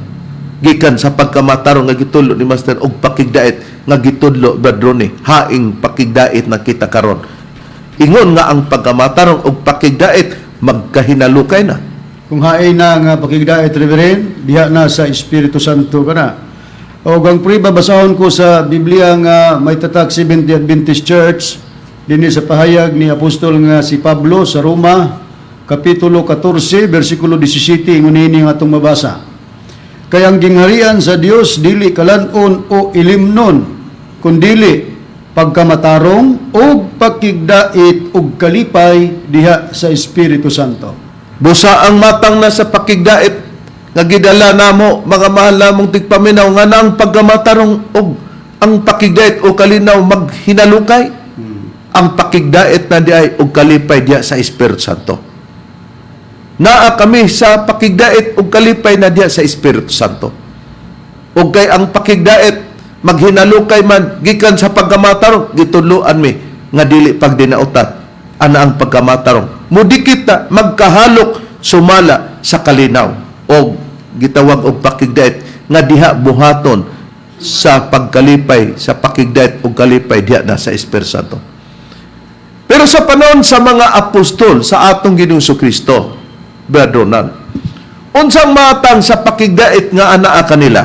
Speaker 1: gikan sa pagkamatarong nga gitudlo ni Master og pakigdait nga gitudlo, Brad Ronnie? Haing pakigdait na kita karon, ingon nga ang pagkamatarong og pakigdait magkahinalukay na.
Speaker 4: Kung hain na nga pakigdait, Reverend, diha na sa Espiritu Santo ka na. O ang priba, basahon ko sa Biblia nga may tatak Seventh Adventist Church, dinhi sa pahayag ni Apostol nga si Pablo sa Roma, Kapitulo 14, versikulo 17, ingon ini nga atong mabasa. "Kay ang gingharian sa Dios dili kalan-on o ilimnon, kundili pagkamatarong ug pakigdait ug kalipay diha sa Espiritu Santo."
Speaker 1: Busa ang matang na sa pakigdait nga gidala namo, mga mahal namong tigpaminaw, nga na ang pagkamatarong og ang pakigdait o kalinaw maghinalukay. Ang pakigdait na diay og kalipay diya sa Espiritu Santo. Naa kami sa pakigdait og kalipay na diya sa Espiritu Santo. Ug kay ang pakigdait maghinalukay man gikan sa pagkamatarong, gitudloan mi nga dili pagdinautan ana ang pagkamatarong. Mudikit na magkahalok sumala sa kalinaw og gitawag og pakigdait nga diha buhaton sa pagkalipay, sa pakigdait og kalipay diha na sa Espiritu Santo. Pero sa panahon sa mga apostol sa atong Ginoong Kristo, Brad Ronald, unsang matang sa pakigdait nga anaa kanila?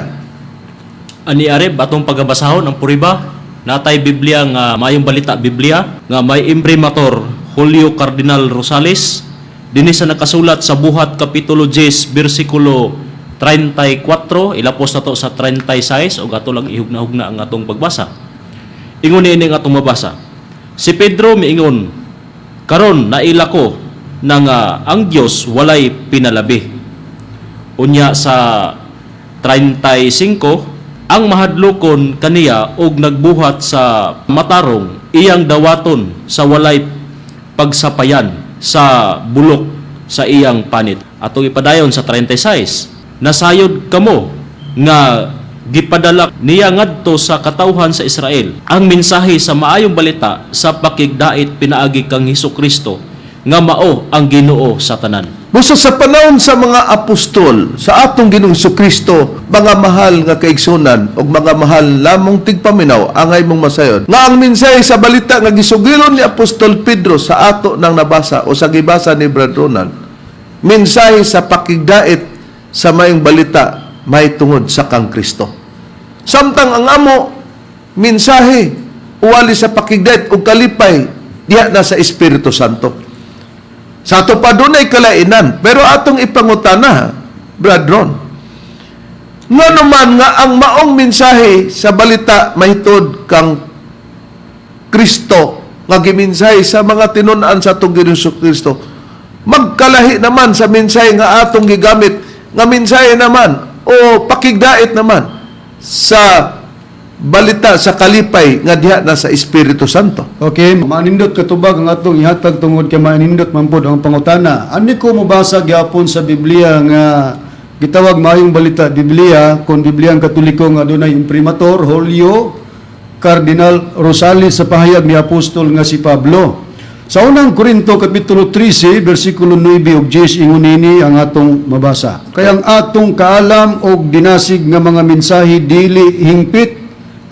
Speaker 3: Ani Areb, atong pagabasahon ang puriba, natay Biblia nga Maayong Balita Biblia nga may imprimatur Julio Cardinal Rosales, dinhi sa nakasulat sa Buhat kapitulo 10 bersikulo 34, ilapos na to sa 36 ug ato lang ihugna-hugna ang atong pagbasa. Ingon niini nga atong mabasa. Si Pedro miingon, "Karon naila ko na nga ang Dios walay pinalabi." Unya sa 35, "Ang mahadlokon kaniya og nagbuhat sa matarong iyang dawaton sa walay pagsapayan sa bulok sa iyang panit." Atong ipadayon sa 36. "Nasayod kamo nga gipadala niya ngadto sa katawhan sa Israel ang mensahe sa maayong balita sa pakigdait pinaagi kang Hesus Kristo nga mao ang Ginoo sa tanan."
Speaker 1: Busa sa panahon sa mga apostol sa atong Ginoong Kristo, mga mahal nga kaigsunan ug mga mahal lamong tigpaminaw, angay mong masayod nga ang mensahe sa balita nga gisugilon ni Apostol Pedro sa ato nang nabasa o sa gibasa ni Brad Ronald, mensahe sa pakigdait sa mayong balita may tungod sa kang Kristo. Samtang ang amo mensahe uwali sa pakigdait ug kalipay diha na sa Espiritu Santo. Sa ato pa, dunay kalainan, pero atong ipangutana, Brad Ron. Ngano man nga ang maong mensahe sa balita mahitod kang Kristo nga gimensahe sa mga tinun-an sa atong Ginoong Kristo magkalahi naman sa mensahe nga atong gigamit nga mensahe naman o pakigdait naman sa balita sa kalipay nga diha na sa Espiritu Santo.
Speaker 4: Okay, manindot katubag ang atong ihatag tungod kay manindot man pod ang pangutana. Ani ko mobasa gyapon sa Biblia nga gitawag Maayong Balita Biblia kon Biblia ang Katoliko nga adunay imprimatur Julio Cardinal Rosales sa pahayag ni apostol nga si Pablo. Sa Unang Korinto kapitulo 13 bersikulo 9 ug 10, ingon nini ang atong mabasa. "Kay ang atong kaalam og dinasig nga mga mensahe dili hingpit,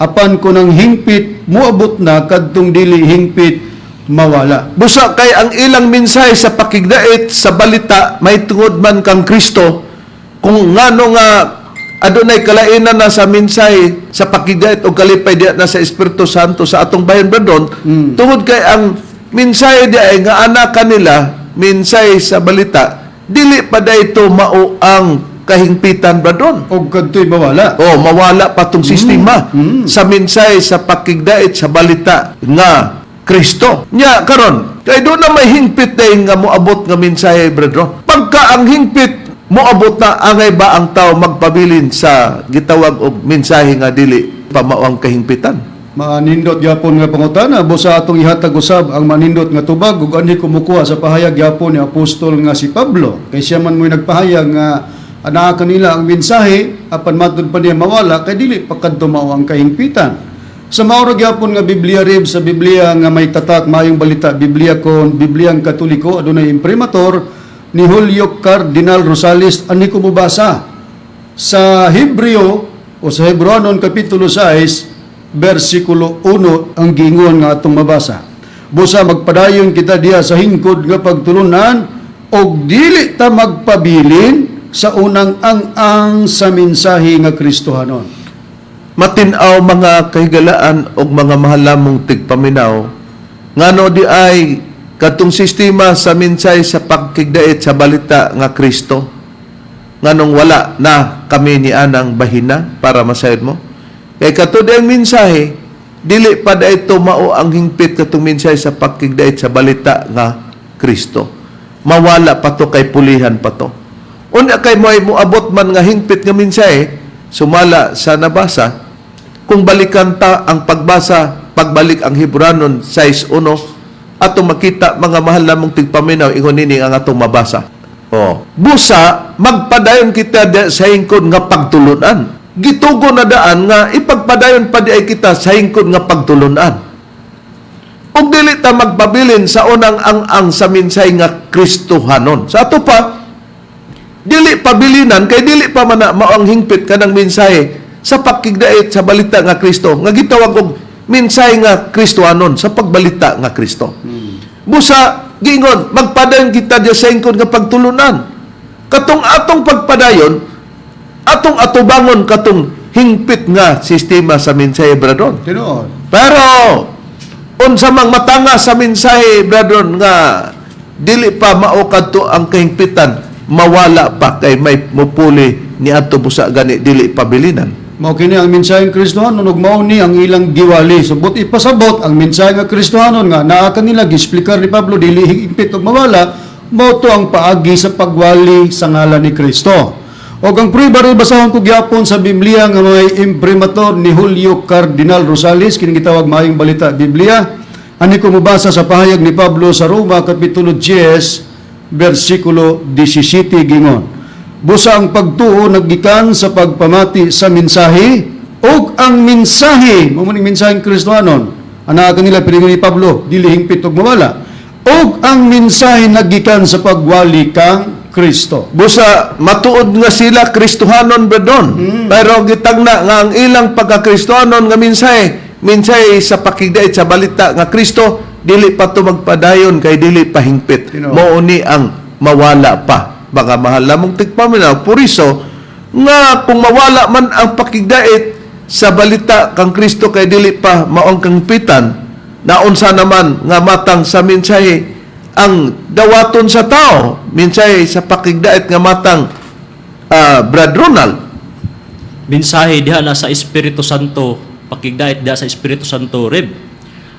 Speaker 4: apan kun ang hingpit moabot na, kadtong dili hingpit mawala."
Speaker 1: Busa kay ang ilang mensahe sa pakigdait sa balita may tungod man kang Kristo, kung ngano nga adunay kalainan na sa mensahe sa pakigdait o kalipay diha na sa Espiritu Santo sa atong bayan, Bradon, tungod kay ang mensahe diha ay nga anak kanila mensahe sa balita, dili pa ito mao ang kahingpitan, Bradon.
Speaker 4: Og kadto'y mawala.
Speaker 1: Oh, mawala pa tong sistema sa mensahe sa pakigdait sa balita nga Kristo. Nya karon, kay doon na may hingpit day nga moabot nga mensahe, brethren. Pagka ang hingpit moabot na, angay ba ang tao magpabilin sa gitawag og mensahe nga dili pa mao ang kahingpitan?
Speaker 4: Manindot gyapon nga pangutana. Busa atong ihatag usab ang manindot nga tubag ug anhi kumukuha sa pahayag gyapon ni apostol nga si Pablo, kay siya man mo'y nagpahayag nga anaa kanila ang mensahe, apan matud pa niya mawala kay dili pa kadto mao ang kahingpitan. Sa mao ra gyapon nga Biblia, rib, sa Biblia nga may tatak Maayong Balita Biblia kon Bibliang Katoliko adunay imprimatur ni Julio Cardinal Rosales, ani ko mobasa sa Hebreo o sa Hebreoanon kapitulo 6 bersikulo 1 ang giingon nga atong mabasa. "Busa magpadayon kita diha sa hingkod nga pagtulunan og dili ta magpabilin sa unang ang-ang sa mensahe nga Kristohanon."
Speaker 1: Matin-aw, mga kahigalaan og mga mahalamong tigpaminaw, ngano di ay katong sistema sa mensahe sa pagkigdait sa balita nga Kristo, nganong wala na kami ni anang bahina para masayod mo kay kato di ang mensahe dili pa da ito mao ang hingpit, katong mensahe sa pagkigdait sa balita nga Kristo mawala pa to kay pulihan pa to. Unya kay mo ay moabot man nga hingpit nga mensahe, sumala sa nabasa, kung balikan ta ang pagbasa, pagbalik ang Hebranon 6:1, atong makita, mga mahal namong tigpaminaw, ingon nini ang atong mabasa. Oh. "Busa magpadayon kita sa hingkod nga pagtulunan." Gitugo na daan nga ipagpadayon pa di ay kita sa hingkod nga pagtulunan. Ug dili ta magpabilin sa unang ang-ang sa mensahe nga Kristohanon. Sa ato pa, dili pabilinan kay dili pa man na mao ang hingpit kanang mensahe sa pakigdait sa balita nga Kristo nga gitawag og mensahe nga Kristohanon sa pagbalita nga Kristo. Busa giingon magpadayon kita diya sa hingkod nga pagtulunan. Katong atong pagpadayon, atong atubangon katong hingpit nga sistema sa mensahe, bradon.
Speaker 4: Tinuod.
Speaker 1: Pero unsa mang matanga sa mensahe, brethren, nga dili pa mao kadto ang kahingpitan, mawala pa kay may mupuli ni adto, busa gani dili pabilinan.
Speaker 4: Mao kini ang mensaheng Kristohanon ug mao ni ang ilang giwali. Subot ipasabot ang mensahe nga Kristohanon nga naa kanila giexplikar ni Pablo dili hingpit ug mawala, mao to ang paagi sa pagwali sa ngalan ni Kristo. Og ang prueba rin, basahon ko gyapon sa Biblia nga may imprimatur ni Julio Cardinal Rosales kini gitawag Maayong Balita Biblia. Ani ko mobasa sa pahayag ni Pablo sa Roma kapitulo 10 bersikulo 17, gingon: "Busa ang pagtuo naggikan sa pagpamati sa mensahe, ug ang mensahe mao ning mensaheng Kristohanon." Ana kanila pilingon ni Pablo dili hingpit og mawala. "Ug ang mensahe naggikan sa pagwali kang Kristo."
Speaker 1: Busa matuod nga sila Kristohanon, brethren. Pero gitagna nga ang ilang pagka-Kristohanon nga mensahe, mensahe sa pakigdait sa balita nga Kristo, dili pa to magpadayon kay dili pa hingpit.
Speaker 4: Tinuod.
Speaker 1: Mao ni ang mawala pa. Baka mahal lamong tigpaminaw, puriso nga kung mawala man ang pakigdait sa balita kang Kristo kay dili pa maong kangpitan, naunsa naman nga matang sa mensahe ang dawaton sa tao, mensahe sa pakigdait nga matang, Brad Ronald?
Speaker 3: Mensahe diha na sa Espiritu Santo, pakigdait diha sa Espiritu Santo, rib.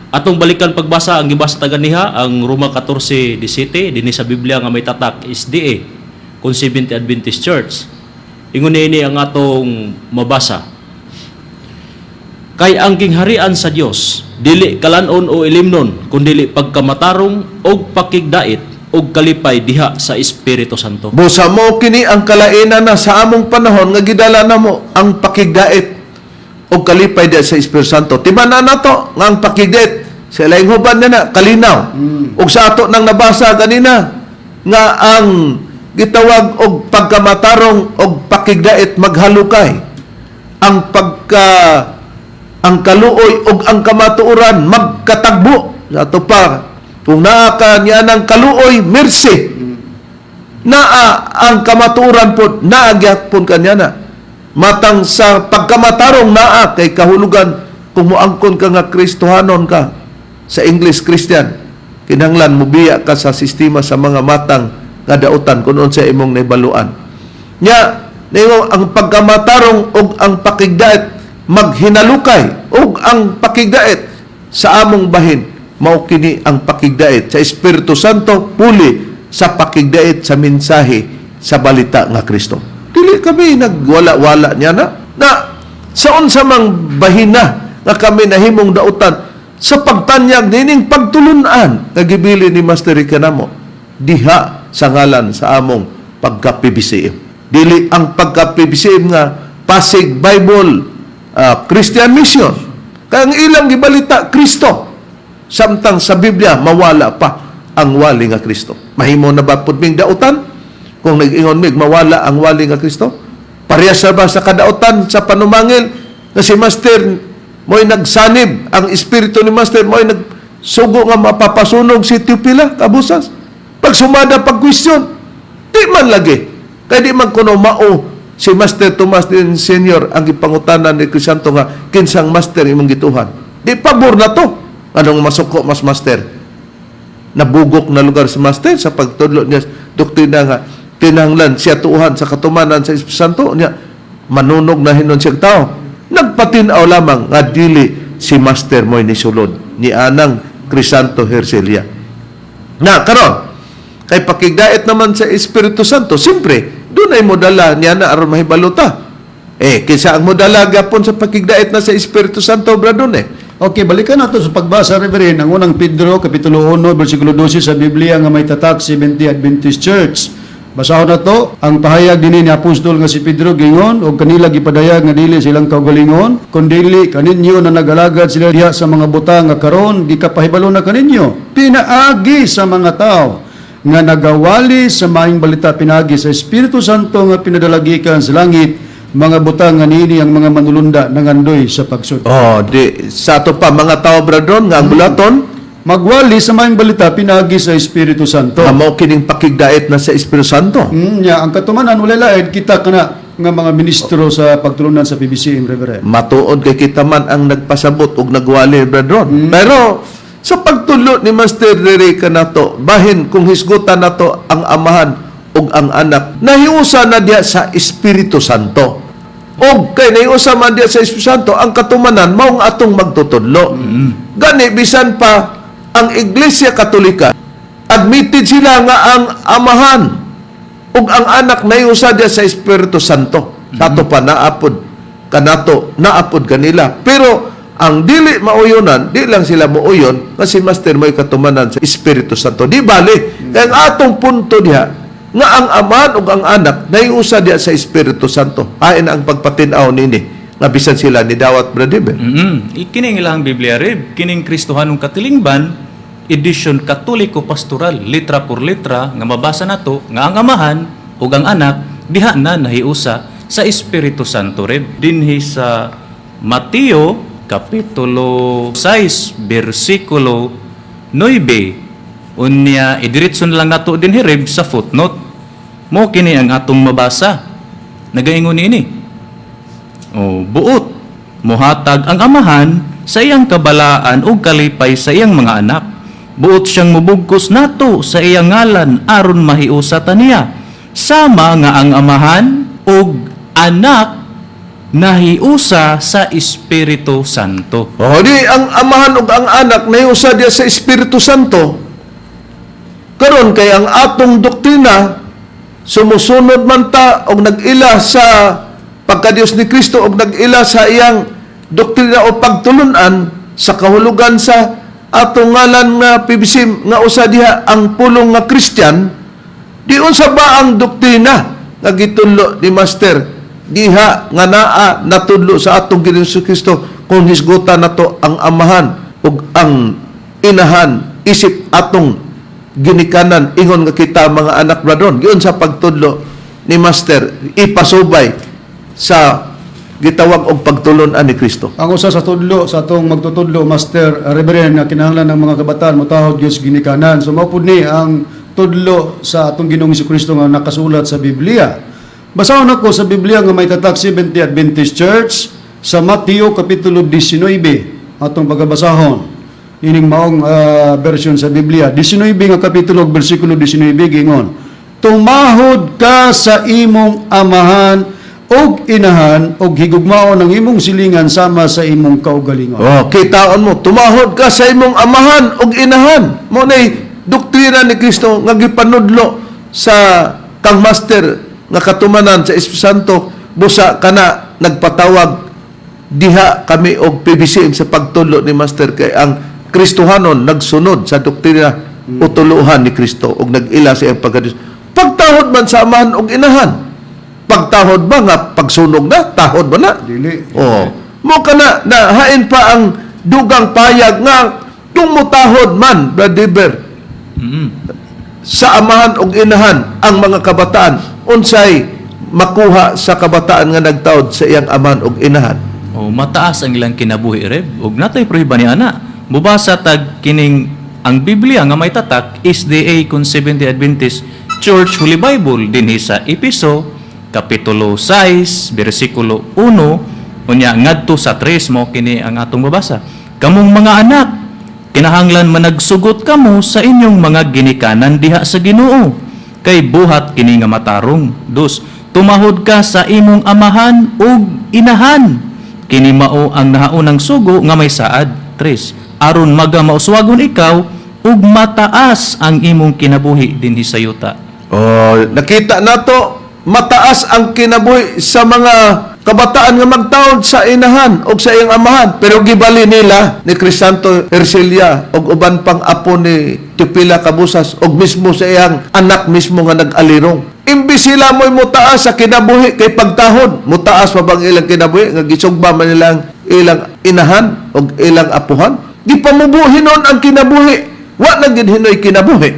Speaker 3: Atong balikan pagbasa ang gibasa ta ganiha, ang Roma 14:17 dinhi sa Biblia nga may tatak SDA kon Seventh Adventist Church. Ingon niini ang atong mabasa. Kay ang gingharian sa Dios dili kalanon o ilimnon, kundili pagkamatarong og pakigdait og kalipay diha sa Espiritu Santo.
Speaker 1: Busa mo kini ang kalainan na sa among panahon nga gidala namo ang pakigdait og kalipay diha sa Espiritu Santo. Timan-a nato nga ang pakigdait sa laing huban niya na kalinaw. Ug sa ato nang nabasa ganina nga ang gitawag og pagkamatarong og pakigdait maghalukay. Ang pagka ang kaluoy ug ang kamatuoran magkatagbo. Sa ato pa, kung naa ka niya ng kaluoy, mercy, naa ang kamatuoran pod, naa gyapon kanya na. Matang sa pagkamatarong naa kay kahulugan, kung moangkon ka nga Kristohanon ka, sa English Christian, kinahanglan mobiya ka sa sistema sa mga matang nga dautan kung unsa imong naibaluan. Nya ningo ang pagkamatarong ug ang pakigdait maghinalukay, ug ang pakigdait sa among bahin mao kini ang pakigdait sa Espiritu Santo puli sa pakigdait sa mensahe sa balita nga Kristo. Dili kami nagwala-wala niya na na sa unsa mang bahina nga kami nahimong dautan sa pagtanyag nining pagtulunan nga gibili ni Master Ricanamo diha sa ngalan sa among pagka-PBCM. Dili ang pagka-PBCM nga Pasig Bible Christian Mission. Kaya ang ilang gibalita Kristo, samtang sa Biblia mawala pa ang wali nga Kristo. Mahimo na ba pud ming dautan kung nag-ingon mig mawala ang wali nga Kristo? Parehas na ba sa kadautan sa panumangil nga si Master mo'y nagsanib, ang espiritu ni Master mo'y nagsugo nga mapapasunog si Teopila Kabusas? Pag sumada pag question, di man lagi. Kaya di man kuno mao si Master Tomas din Senior ang gipangutanan ni Crisanto nga kinsang master imong gituhan. Di pabor na to. Anong masuko mas master? Nabugok na lugar si master sa pagtudlo niya doktrina nga tinanglan siya tuuhan sa katumanan sa Espiritu Santo niya, manunog na hinon siyang tao. Nagpatinaw lamang nga dili si master mo'y nisulod ni anang Crisanto Hercelia. Na karon kay pakigdait naman sa Espiritu Santo, siyempre doon ay modala niya na aron mahibalo ta. Eh, kinsa ang modala gyapon sa pakigdait na sa Espiritu Santo, bradon eh?
Speaker 4: Okay, balikan nato sa pagbasa, Reverend, ang Unang Pedro, Kapitulo 1, versikulo 12 sa Biblia nga may tatak Seventh Adventist Church. Basahon na to, ang pahayag dinhi ni Apostol nga si Pedro gingon, og kanila gipadayag nga dili silang kaugalingon, kundili kaninyo na nagalagad sila diha sa mga butang nga karon gikapahibalo na kaninyo pinaagi sa mga tao nga nagawali sa maayong balita pinaagi sa Espiritu Santo nga pinadala gikan sa langit, mga butang nga niini ang mga manulunda nangandoy sa pagsud.
Speaker 1: Oh, di sa ato pa mga tao, bradon, nga ang bulaton
Speaker 4: Magwali sa maayong balita pinaagi sa Espiritu Santo.
Speaker 1: Nga mao kining pakigdait na sa Espiritu Santo.
Speaker 4: Nya ang katumanan wala lain, kita kana nga mga ministro sa pagtulunan sa PBCM, Reverend.
Speaker 1: Matuod kay kita man ang nagpasabot og nagwali, bradron. Pero sa pagtulo ni Master diri kanato, bahin kung hisgutan nato ang Amahan ug ang Anak nahiusa na diha sa Espiritu Santo. Og kay nahiusa man diha sa Espiritu Santo, ang katumanan mao ang atong magtutudlo. Gani bisan pa ang Iglesia Katolika, admitted sila nga ang Amahan ug ang Anak nahiusa diha sa Espiritu Santo. Sa ato pa naapod kanato, naapod kanila. Pero ang dili mauyonan, di lang sila muuyon kasi Master mo'y katumanan sa Espiritu Santo. Di bali, kaya ang atong punto diha nga ang Amahan ug ang Anak nahiusa diha sa Espiritu Santo. Hain ang pagpatinaw nini nga bisan sila ni dawat, Brother.
Speaker 2: Kining ilang Biblia, Reb, kining Kristohanong Katilingban, edition Katoliko Pastoral, litra por letra nga mabasa nato nga ang Amahan ug ang Anak diha na nahiusa sa Espiritu Santo, Reb. Dinhi sa Mateo kapitulo 6 bersikulo 9. Unya idiretso na lang nato dinhi, Reb, sa footnote. Mo kini ang atong mabasa. Nagaingon niini. O buot mohatag ang Amahan sa iyang kabalaan ug kalipay sa iyang mga anak. Buot siyang mubugkos nato sa iyang ngalan aron mahiusa ta niya. Sama nga ang Amahan ug Anak nahiusa sa Espiritu Santo.
Speaker 1: O di ang Amahan ug ang Anak nahiusa diha sa Espiritu Santo. Karon kay ang atong doktrina sumusunod man ta og nag-ila sa pagkadiyos ni Kristo og nag-ila sa iyang doktrina o pagtulunan sa kahulugan sa atong ngalan nga PBC nga usa diha ang pulong nga Christian, di unsa ba ang doktrina nga gitudlo ni Master diha nga naa natudlo sa atong Ginoong Kristo kung hisgutan nato ang amahan ug ang inahan isip atong ginikanan ingon nga kita mga anak bradon? Giun sa pagtudlo ni Master ipasubay sa gitawag og pagtulon-an ni Kristo?
Speaker 4: Ang usa sa tudlo sa atong magtutudlo, Master Reverend, nga kinahanglan ng mga kabataan motahod gyud sa ginikanan. So mao pud ni ang tudlo sa atong Ginoong Kristo nga nakasulat sa Biblia. Basahon ako sa Biblia nga may tatak Seventh Adventist Church sa Mateo kapitulo 19 atong pagabasahon. Ining maong version sa Biblia. 19 nga kapitulo ug bersikulo 19 gingon: "Tumahod ka sa imong amahan ug inahan ug higugmaon ang imong silingan sama sa imong kaugalingon."
Speaker 1: Oh, kitaon mo, tumahod ka sa imong amahan ug inahan. Mao nay doktrina ni Kristo nga gipanudlo sa kang Master nga katumanan sa Espiritu Santo, busa kana nagpatawag diha kami og PBCM sa pagtudlo ni Master kay ang Kristohanon nagsunod sa doktrina o tuluhan ni Kristo ug nag-ila sa iyang pagkadiyos. Pagtahod man sa amahan ug inahan. Pagtahod ba nga pagsunog na? Tahod ba na?
Speaker 4: Dili.
Speaker 1: Oh. Mo kana na hain pa ang dugang payag nga tumutahod man, Brother Ber, sa amahan ug inahan ang mga kabataan, unsay makuha sa kabataan nga nagtawd sa iyang amahan ug inahan?
Speaker 2: O mataas ang ilang kinabuhi, Reb. Ug natay prueba ni ana. Mubasa tag kining ang Biblia nga may tatak SDA kun Seventh Adventist Church Holy Bible dinhi sa Epeso kapitulo 6 bersikulo 1 unya ngadto sa 3, mo kini ang atong mabasa. Kamong mga anak, kinahanglan managsugot kamo sa inyong mga ginikanan diha sa Ginoo kay buhat kini nga matarong. 2. Tumahod ka sa imong amahan ug inahan. Kini mao ang nahaunang sugo nga may saad. 3. Aron maga mauswagon ikaw ug mataas ang imong kinabuhi dinhi sa yuta.
Speaker 1: Oh, nakita nato mataas ang kinabuhi sa mga kabataan nga magtaod sa inahan o sa iyang amahan. Pero gibali nila ni Crisanto Ercilia og uban pang apo ni Tipila Cabusas og mismo sa iyang anak mismo nga nag-alirong. Imbis sila mo'y mutaas sa kinabuhi kay pagtahod, mutaas pa bang ilang kinabuhi nga gisugba man nilang ilang inahan og ilang apuhan? Gipamubuhi noon ang kinabuhi. Wa na gid hinoy kinabuhi.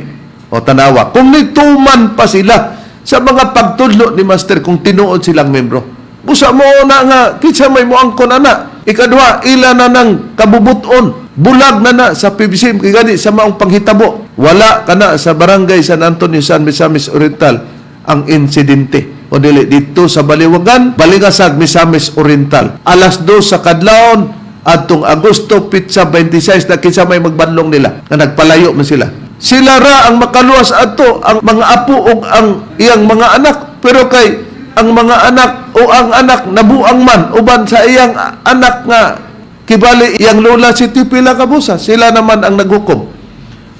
Speaker 1: O tanawa, kung nituman pa sila sa mga pagtudlo ni Master kung tinuod silang membro. Busa mo na nga, kinsa may moangkon ana. Ikaduha, ila na ng kabubuton. Bulag na na sa PBC, kay gani sa maong panghitabo. Wala ka na sa barangay San Antonio, San Misamis Oriental ang insidente. O dili, dito sa Baliwagan, Balingasag, Misamis Oriental. 2:00 sa kadlawon, adtong Agosto, pitsa 26 na kinsa may magbanlong nila, na nagpalayo man sila. Sila ra ang makaluwas adto, ang mga apo ug ang iyang mga anak. Pero kay ang mga anak o ang anak nabuang man uban sa iyang anak nga kibali iyang lola si Tipila Kabusa, sila naman ang naghukom.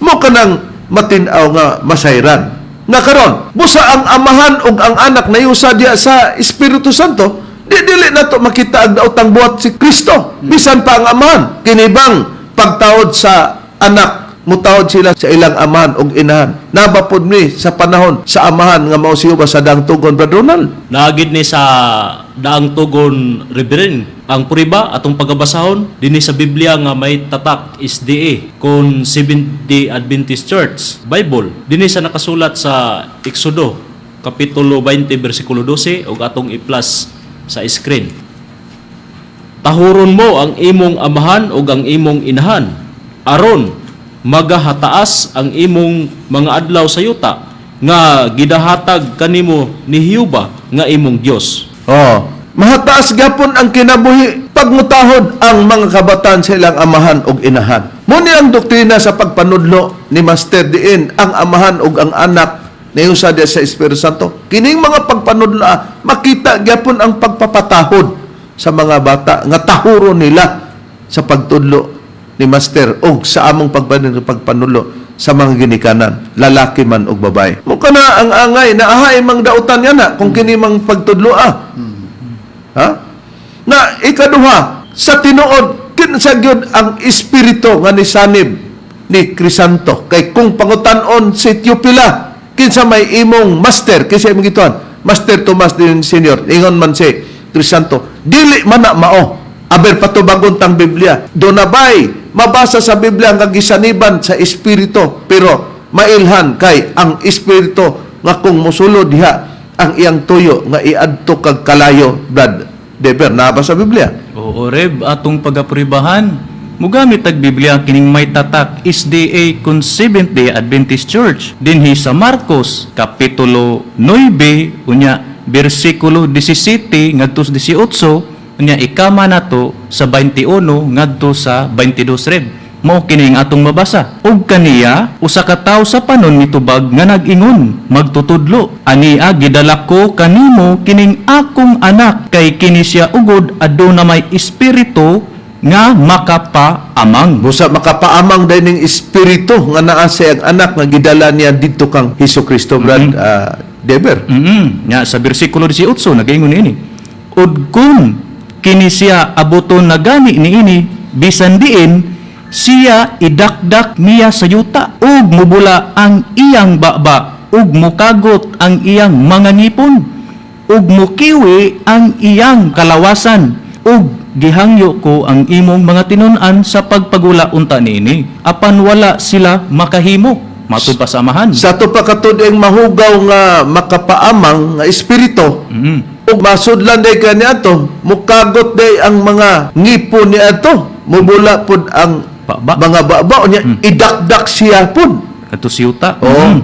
Speaker 1: Mo kanang matin-aw nga masayran. Nga karon, busa ang amahan ug ang anak nayusa diya sa Espiritu Santo, di dili nato makita ang daotang buhat si Kristo. Bisan pa ang amahan, kinibang pagtawod sa anak, mutawod sila sa ilang amahan ug inahan. Nabapod ni sa panahon sa amahan nga mao siyo ba sa Daang Tugon, Brother Ronald?
Speaker 3: Naagid ni sa Daang Tugon, Reverend. Ang puriba atong pagabasahon dinhi sa Biblia nga may tatak SDA kon Seventh Day Adventist Church Bible dinhi sa nakasulat sa Exodo kapitulo 20 bersikulo 12 ug atong i-plus sa screen. "Tahuron mo ang imong amahan ug ang imong inahan aron magahataas ang imong mga adlaw sa yuta nga gidahatag kanimo ni Jehova nga imong Dios."
Speaker 1: Oh, mahataas gapon ang kinabuhi pag mutahod ang mga kabataan sa ilang amahan ug inahan. Mo ni ang doktrina sa pagpanudlo ni Master diin ang amahan ug ang anak nayusa diya sa Espiritu Santo. Kining mga pagpanudlo, makita gyapon ang pagpapatahod sa mga bata nga tahuro nila sa pagtudlo ni Master og sa among pagpanudlo sa mga ginikanan, lalaki man og babae. Mo kana ang angay na ahay mang dautan yan na kung kini mang pagtudlo ah. Ha? Na ikaduha, Sa tinuod, kinsa gyud ang espiritu nga nisanib ni Crisanto? Kay kung pangutan-on si Teopila, kinsa may imong master, kinsa imong gituan? Master Tomas din Senior, ingon man si Crisanto, dili man na mao. Aber patubagon tang Biblia. Dunabay, mabasa sa Biblia nga gisaniban sa espiritu, pero mailhan kay ang espiritu nga kung mosulod diha ang iyang tuyo nga iadto kag kalayo, Brad Dever, naa ba sa Biblia?
Speaker 2: Oo, Reb, atong pagapribahan. Mugamit tag Biblia kining may tatak SDA kun Seventh Day Adventist Church dinhi sa Marcos kapitulo 9 unya bersikulo 17 ngadto sa 18 unya ikama nato sa 21 ngadto sa 22, Reb. Mao kini ang atong mabasa. Ug kaniya usa ka tawo sa panon mitubag nga nag-ingon, "Magtutudlo, ania gidala ko kanimo kining akong anak kay kini siya ugod aduna may espiritu nga makapaamang."
Speaker 1: Busa makapaamang day ning espiritu nga naa sa iyang anak nga gidala niya didto kang Hesus Kristo, Brad Dever.
Speaker 2: Nya sa bersikulo 18 nagaingon niini. Ug kun kini siya abuton na gani niini bisan diin siya idakdak niya sa yuta ug mubula ang iyang baba ug mukagot ang iyang mga ngipon ug mukiwi ang iyang kalawasan, ug gihangyo ko ang imong mga tinun-an sa pagpagula unta niini, apan wala sila makahimo. Matud pa sa amahan.
Speaker 1: Sa ato pa katud ang mahugaw nga makapaamang nga espiritu ug masudlan day ka niadto, mukagot day ang mga ngipon niadto, mubula pud ang
Speaker 2: Baba.
Speaker 1: mga baba niya, idakdak siya pud.
Speaker 2: Kadto sa yuta.
Speaker 1: Oo.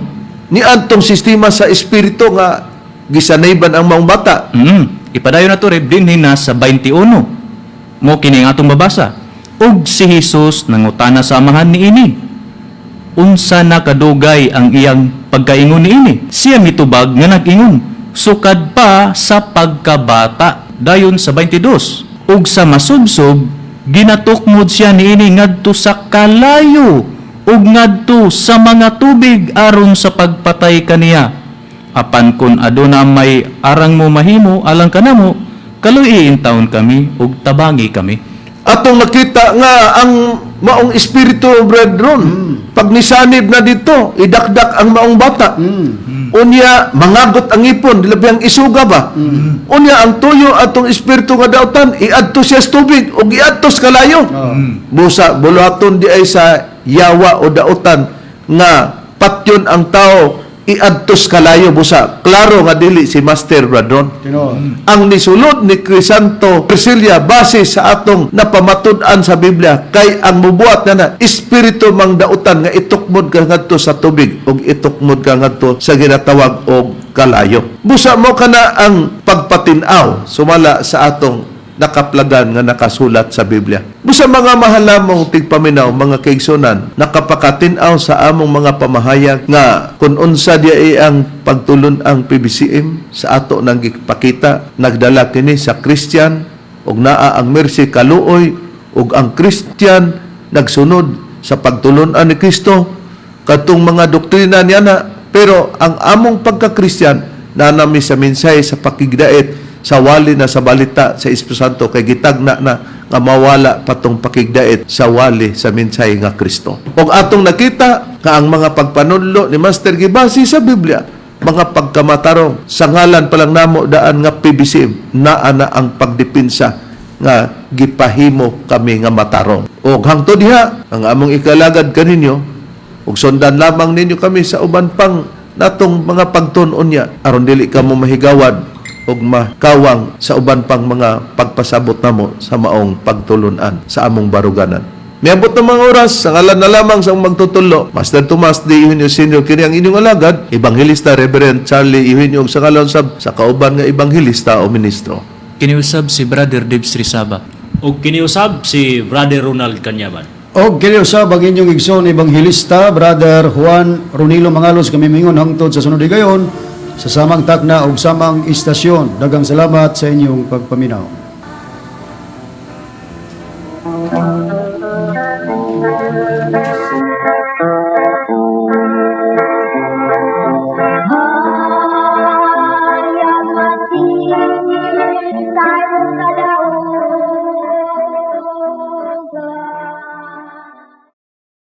Speaker 1: Niadtong sistema sa espiritu nga gisanayban ang maong bata.
Speaker 2: Ipadayon na to, Reb, dinhi na sa 21. Mo kini ang atong mabasa. Ug si Hesus nangutana sa amahan niini. "Unsa na kadugay ang iyang pagkaingon niini?" Siya mitubag nga nag-ingon, "Sukad pa sa pagkabata." Dayon sa 22. Ug sa masubsob ginatukmod siya niini ngadto sa kalayo ug ngadto sa mga tubig aron sa pagpatay kaniya. Apan kun aduna may arang mo mahimo alang kanamo, kaluoyi intawon kami ug tabangi kami.
Speaker 1: Atong nakita nga ang maong espiritu, brethren, pag nisanib na dito, idakdak ang maong bata. Unya, mangagot ang ipon, labi ang isuga ba? Unya, ang tuyo atong espiritu nga dautan, iadto siya sa tubig, o iadto sa kalayo. Busa, buluhaton di ay sa yawa o dautan nga patyon ang tao, iadto sa kalayo. Busa, klaro nga dili si Master Bradron.
Speaker 4: Tinuod.
Speaker 1: Ang nisulod ni Crisanto Priscilla base sa atong napamatud-an sa Biblia kay ang mubuhat na na espiritu mang dautan nga itukmod ka ngadto sa tubig ug itukmod ka ngadto sa ginatawag og kalayo. Busa mo kana ang pagpatin-aw sumala sa atong nakaplagan nga nakasulat sa Biblia. Busa, mga mahal namong tigpaminaw, mga kaigsunan, nakapakatin-aw sa among mga pamahayag nga kung unsa di ay ang pagtulon ang PBCM sa ato nang gipakita, nagdala kini sa Christian ug naa ang mercy, kaluoy, ug ang Christian nagsunod sa pagtulon-an ni Kristo katong mga doktrina niya na, pero ang among pagka-Christian na nami sa mensahe sa pakigdait sa wali na sa balita sa Espiritu Santo kay gitagna na nga mawala patong pakigdait sa wali sa mensahe nga Kristo. Og atong nakita nga ang mga pagpanudlo ni Master gibase sa Biblia, mga pagkamatarong sa ngalan pa lang namo daan nga PBCM, naa na ang pagdepensa nga gipahimo kami nga matarong. Og hangtod diha ang among ikalagad kaninyo ug sundan lamang ninyo kami sa uban pang natong mga pagtun-on niya aron dili kamo mahigawad ug makawang sa uban pang mga pagpasabot namo sa maong pagtulunan sa among baruganan. Miabot ng mga oras, sa ngalan na lamang sa magtutudlo, Master Tomas D. Eugenio Sr., kini ang inyong alagad, Ebanghelista Reverend Charlie Eugenio, ug sa ngalan sab sa kauban nga ebanghelista o ministro.
Speaker 2: Kiniusab si Brother Dibs Rizaba.
Speaker 3: Ug kiniusab si Brother Ronald Kanyaban.
Speaker 4: Og kini usab ang inyong igsoon ebanghelista Brother Juan Ronilo Mangalos, kami mingon hangtod sa sunod higayon sa samang takna ug samang istasyon. Daghang salamat sa inyong pagpaminaw.